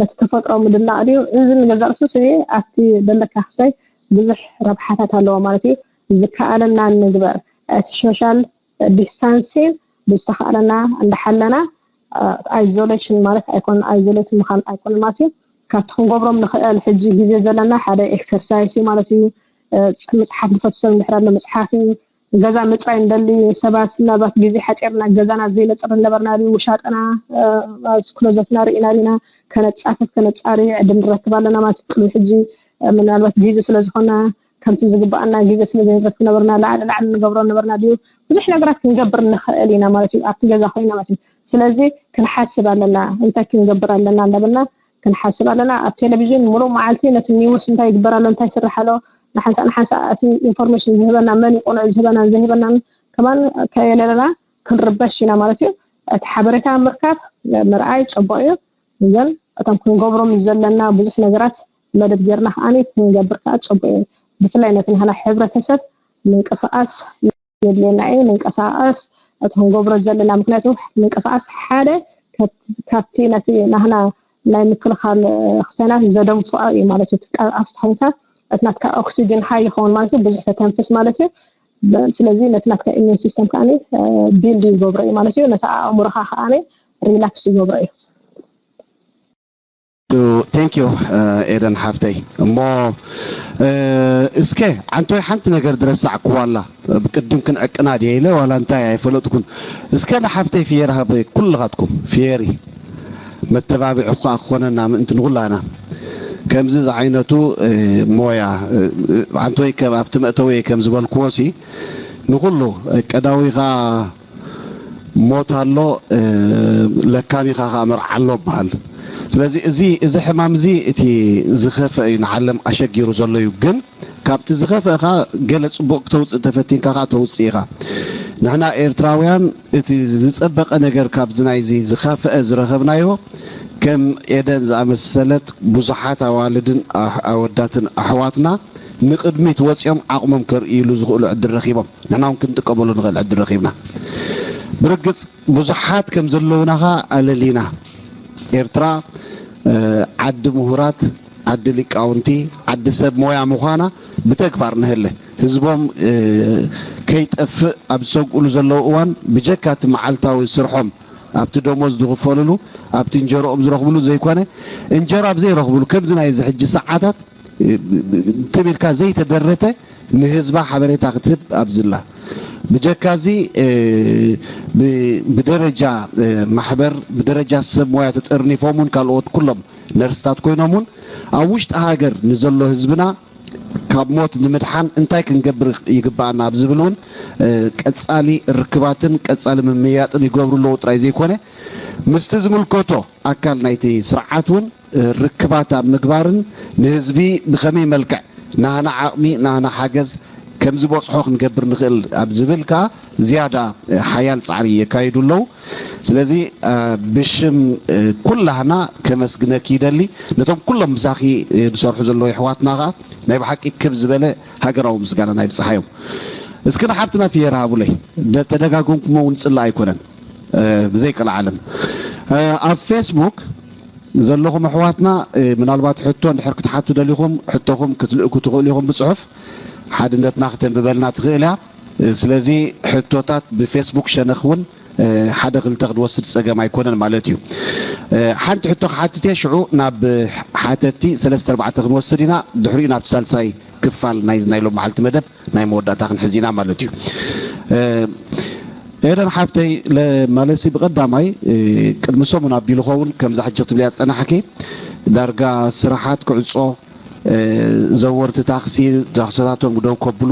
ነቲ ተፈጥሮ ምድናቕ ድዩ? እዚ ንገዛእ ርእሱ ስለ ኣብቲ ደለካ ክሳይ ብዙሕ ረብሓታት ኣለዎ ማለት እዩ። ዝከኣለና ንግበር። እቲ ሶሻል ዲስታንሲንግ ብዝተኸኣለና እንዳሓለና ኣይዞሌሽን ማለት ኣይኮን ኣይዞሌት ምዃን ኣይኮን ማለት እዩ። ካብቲ ክንገብሮም ንኽእል ሕጂ ግዜ ዘለና ሓደ ኤክሰርሳይስ እዩ ማለት እዩ። መፅሓፍ ዝፈቱ ሰብ እንድሕር ኣሎ መፅሓፍ እዩ። ገዛ ምፅራይ እንደሊ ሰባት ምናልባት ግዜ ሓፂርና ገዛና ዘይነፅር ነበርና ድዩ ውሻጠና ክሎዘትና ርኢና ዲና ከነፃፍፍ ከነፃሪ ዕድል ንረክብ ኣለና ማለት ቅድሚ ሕጂ ምናልባት ግዜ ስለዝኮና ከምቲ ዝግባኣና ግዜ ስለ ዘይንረክብ ነበርና ላዕሊ ላዕሊ ንገብሮ ነበርና ድዩ ብዙሕ ነገራት ክንገብር ንኽእል ኢና ማለት እዩ ኣብቲ ገዛ ኮይና ማለት እዩ ስለዚ ክንሓስብ ኣለና እንታይ ክንገብር ኣለና እንዳበልና ክንሓስብ ኣለና ኣብ ቴሌቪዥን ሙሉእ መዓልቲ ነቲ ኒውስ እንታይ ይግበር ኣሎ እንታይ ይስራሕ ኣሎ ንሓንሳእ ንሓንሳእ እቲ ኢንፎርሜሽን ዝህበና መን ይቆልዑ ዝህበናን ዘይህበናን ከማን ከየለለና ክንርበሽ ኢና ማለት እዩ እቲ ሓበሬታ ምርካብ ምርኣይ ፅቡቅ እዩ ግን እቶም ክንገብሮም ዘለና ብዙሕ ነገራት መደብ ጌርና ከዓ ክንገብር ከዓ ፅቡቅ እዩ ብፍላይ ነቲ ናህና ሕብረተሰብ ምንቅስቃስ የድልየና እዩ ንንቀሳቀስ እቲ ክንገብሮ ዘለና ምክንያቱ ምንቅስቃስ ሓደ ካብቲ ነቲ ናህና ናይ ምክልኻል ክሳይናት ዘደንፍዖ እዩ ማለት እዩ ትንቀሳቀስ ተኮንካ እቲ ናትካ ኦክሲጅን ሃይ ይኸውን ማለት እዩ ብዙሕ ተተንፍስ ማለት እዩ ስለዚ ነቲ ናትካ ኢሚን ሲስተም ከዓ ቢልድ ይገብሮ እዩ ማለት እዩ ነቲ ኣእምሮካ ከዓ ሪላክስ ይገብሮ እዩ thank you ኤደን ሓፍተይ እሞ እስከ ዓንቶይ ሓንቲ ነገር ድረሳዕክዋ ኣላ ብቅድም ክንዕቅና ድየ ኢለ ዋላ እንታይ ኣይፈለጥኩን እስከ ንሓፍተይ ፍየር ሃበ ኩልኻትኩም ፍየሪ መተባብዒ እኳ ክኾነና ምእንቲ ንኩላና ከምዚ ዝዓይነቱ ሞያ ዓንቶይ ኣብቲ መእተወየ ከም ዝበልክዎ ሲ ንኩሉ ቀዳዊኻ ሞት ኣሎ ለካሚኻ ከዓ መርዓ ኣሎ በሃል ስለዚ እዚ እዚ ሕማም እዚ እቲ ዝኸፈ እዩ ንዓለም ኣሸጊሩ ዘሎ እዩ ግን ካብቲ ዝኸፈእኻ ገለ ፅቡቅ ክተውፅእ ተፈቲንካ ከዓ ተውፅእ ኢኻ ንሕና ኤርትራውያን እቲ ዝፀበቀ ነገር ካብዚ ናይዚ ዝኸፈአ ዝረኸብናዮ ከም ኤደን ዝኣመሰለት ብዙሓት ኣዋልድን ኣወዳትን ኣሕዋትና ንቅድሚት ወፂኦም ዓቕሞም ከርእይሉ ዝኽእሉ ዕድል ረኺቦም ንሕና እውን ክንጥቀመሉ ንኽእል ዕድል ረኺብና ብርግፅ ብዙሓት ከም ዘለውና ኸ ኣለሊና ኤርትራ ዓዲ ምሁራት ዓዲ ሊቃውንቲ ዓዲ ሰብ ሞያ ምዃና ብተግባር ንህለ ህዝቦም ከይጠፍእ ኣብ ዝሰግእሉ ዘለዉ እዋን ብጀካ እቲ መዓልታዊ ስርሖም ኣብቲ ደሞዝ ዝኽፈልሉ ኣብቲ እንጀሮኦም ዝረኽብሉ ዘይኮነ እንጀራ ብዘይረኽብሉ ከምዚ ናይ እዚ ሕጂ ሰዓታት ትም ኢልካ ዘይተደረተ ንህዝባ ሓበሬታ ክትህብ ኣብዝላ ብጀካዚ ብደረጃ ማሕበር ብደረጃ ሰብ ሞያ ተጠርኒፎም እውን ካልኦት ኩሎም ነርስታት ኮይኖም እውን ኣብ ውሽጢ ሃገር ንዘሎ ህዝብና ካብ ሞት ንምድሓን እንታይ ክንገብር ይግባኣና ኣብ ዝብል እውን ቀፃሊ ርክባትን ቀፃሊ ምምያጥን ይገብሩ ኣለዉ ጥራይ ዘይኮነ ምስቲ ዝምልከቶ ኣካል ናይቲ ስርዓት እውን ርክባት ኣብ ምግባርን ንህዝቢ ብኸመይ መልክዕ ናህና ዓቕሚ ናህና ሓገዝ ከም ዝበፅሖ ክንገብር ንኽእል ኣብ ዝብል ከዓ ዝያዳ ሓያል ፃዕሪ የካይዱ ኣለዉ ስለዚ ብሽም ኩላህና ከመስግነኪ ይደሊ ነቶም ኩሎም ምሳኺ ዝሰርሑ ዘለዉ ኣሕዋትና ከዓ ናይ ብሓቂ ክብ ዝበለ ሃገራዊ ምስጋና ናይ ብፅሓዮም እስኪ ንሓፍትና ፍየር ሃቡለይ ተደጋገምኩሞ እውን ፅላእ ኣይኮነን ብዘይቀልዓለም ኣብ ፌስቡክ ዘለኹም ኣሕዋትና ምናልባት ሕቶ እንድሕር ክትሓቱ ደሊኹም ሕቶኹም ክትልእኩ ትኽእሉ ኢኹም ብፅሑፍ ሓድነትና ክተንብበልና ትኽእል እያ ስለዚ ሕቶታት ብፌስቡክ ሸነኽ እውን ሓደ ክልተ ክንወስድ ፀገም ኣይኮነን ማለት እዩ ሓንቲ ሕቶ ክሓትት እየ ሽዑ ናብ ሓተቲ ሰለስተ ኣርባዕተ ክንወስድ ኢና ድሕሪኡ ናብ ሳልሳይ ክፋል ናይ ናይ ሎም መዓልቲ መደብ ናይ መወዳእታ ክንሕዝ ኢና ማለት እዩ ኤደን ሓፍተይ ማለሲ ብቀዳማይ ቅድሚ ሰሙን ኣቢሉ ኸውን ከምዛ ሕጂ ክትብልያ ዝፀናሕኪ ዳርጋ ስራሓት ክዕፆ ዘወርቲ ታክሲ ታክስታቶም ደው ከብሉ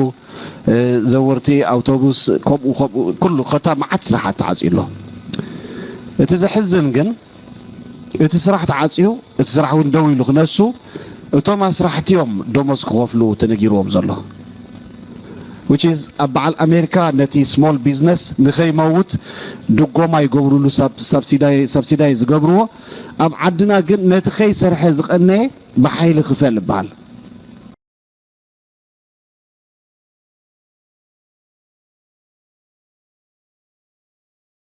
ዘወርቲ ኣውቶቡስ፣ ከምኡ ከምኡ ኩሉ ከታ መዓት ስራሓት ተዓፅዩ ኣሎ። እቲ ዘሕዝን ግን እቲ ስራሕ ተዓፅዩ፣ እቲ ስራሕ እውን ደው ኢሉ ክነሱ፣ እቶም ኣስራሕቲ እዮም ደሞዝ ክኸፍሉ ተነጊርዎም ዘሎ። Which is ኣብ በዓል ኣሜሪካ ነቲ small business ንኸይመውት ድጎማ ይገብሩሉ፣ subsidize ዝገብርዎ። ኣብ ዓድና ግን ነቲ ከይሰርሐ ዝቐነየ ብሓይሊ ክፈል ይበሃል።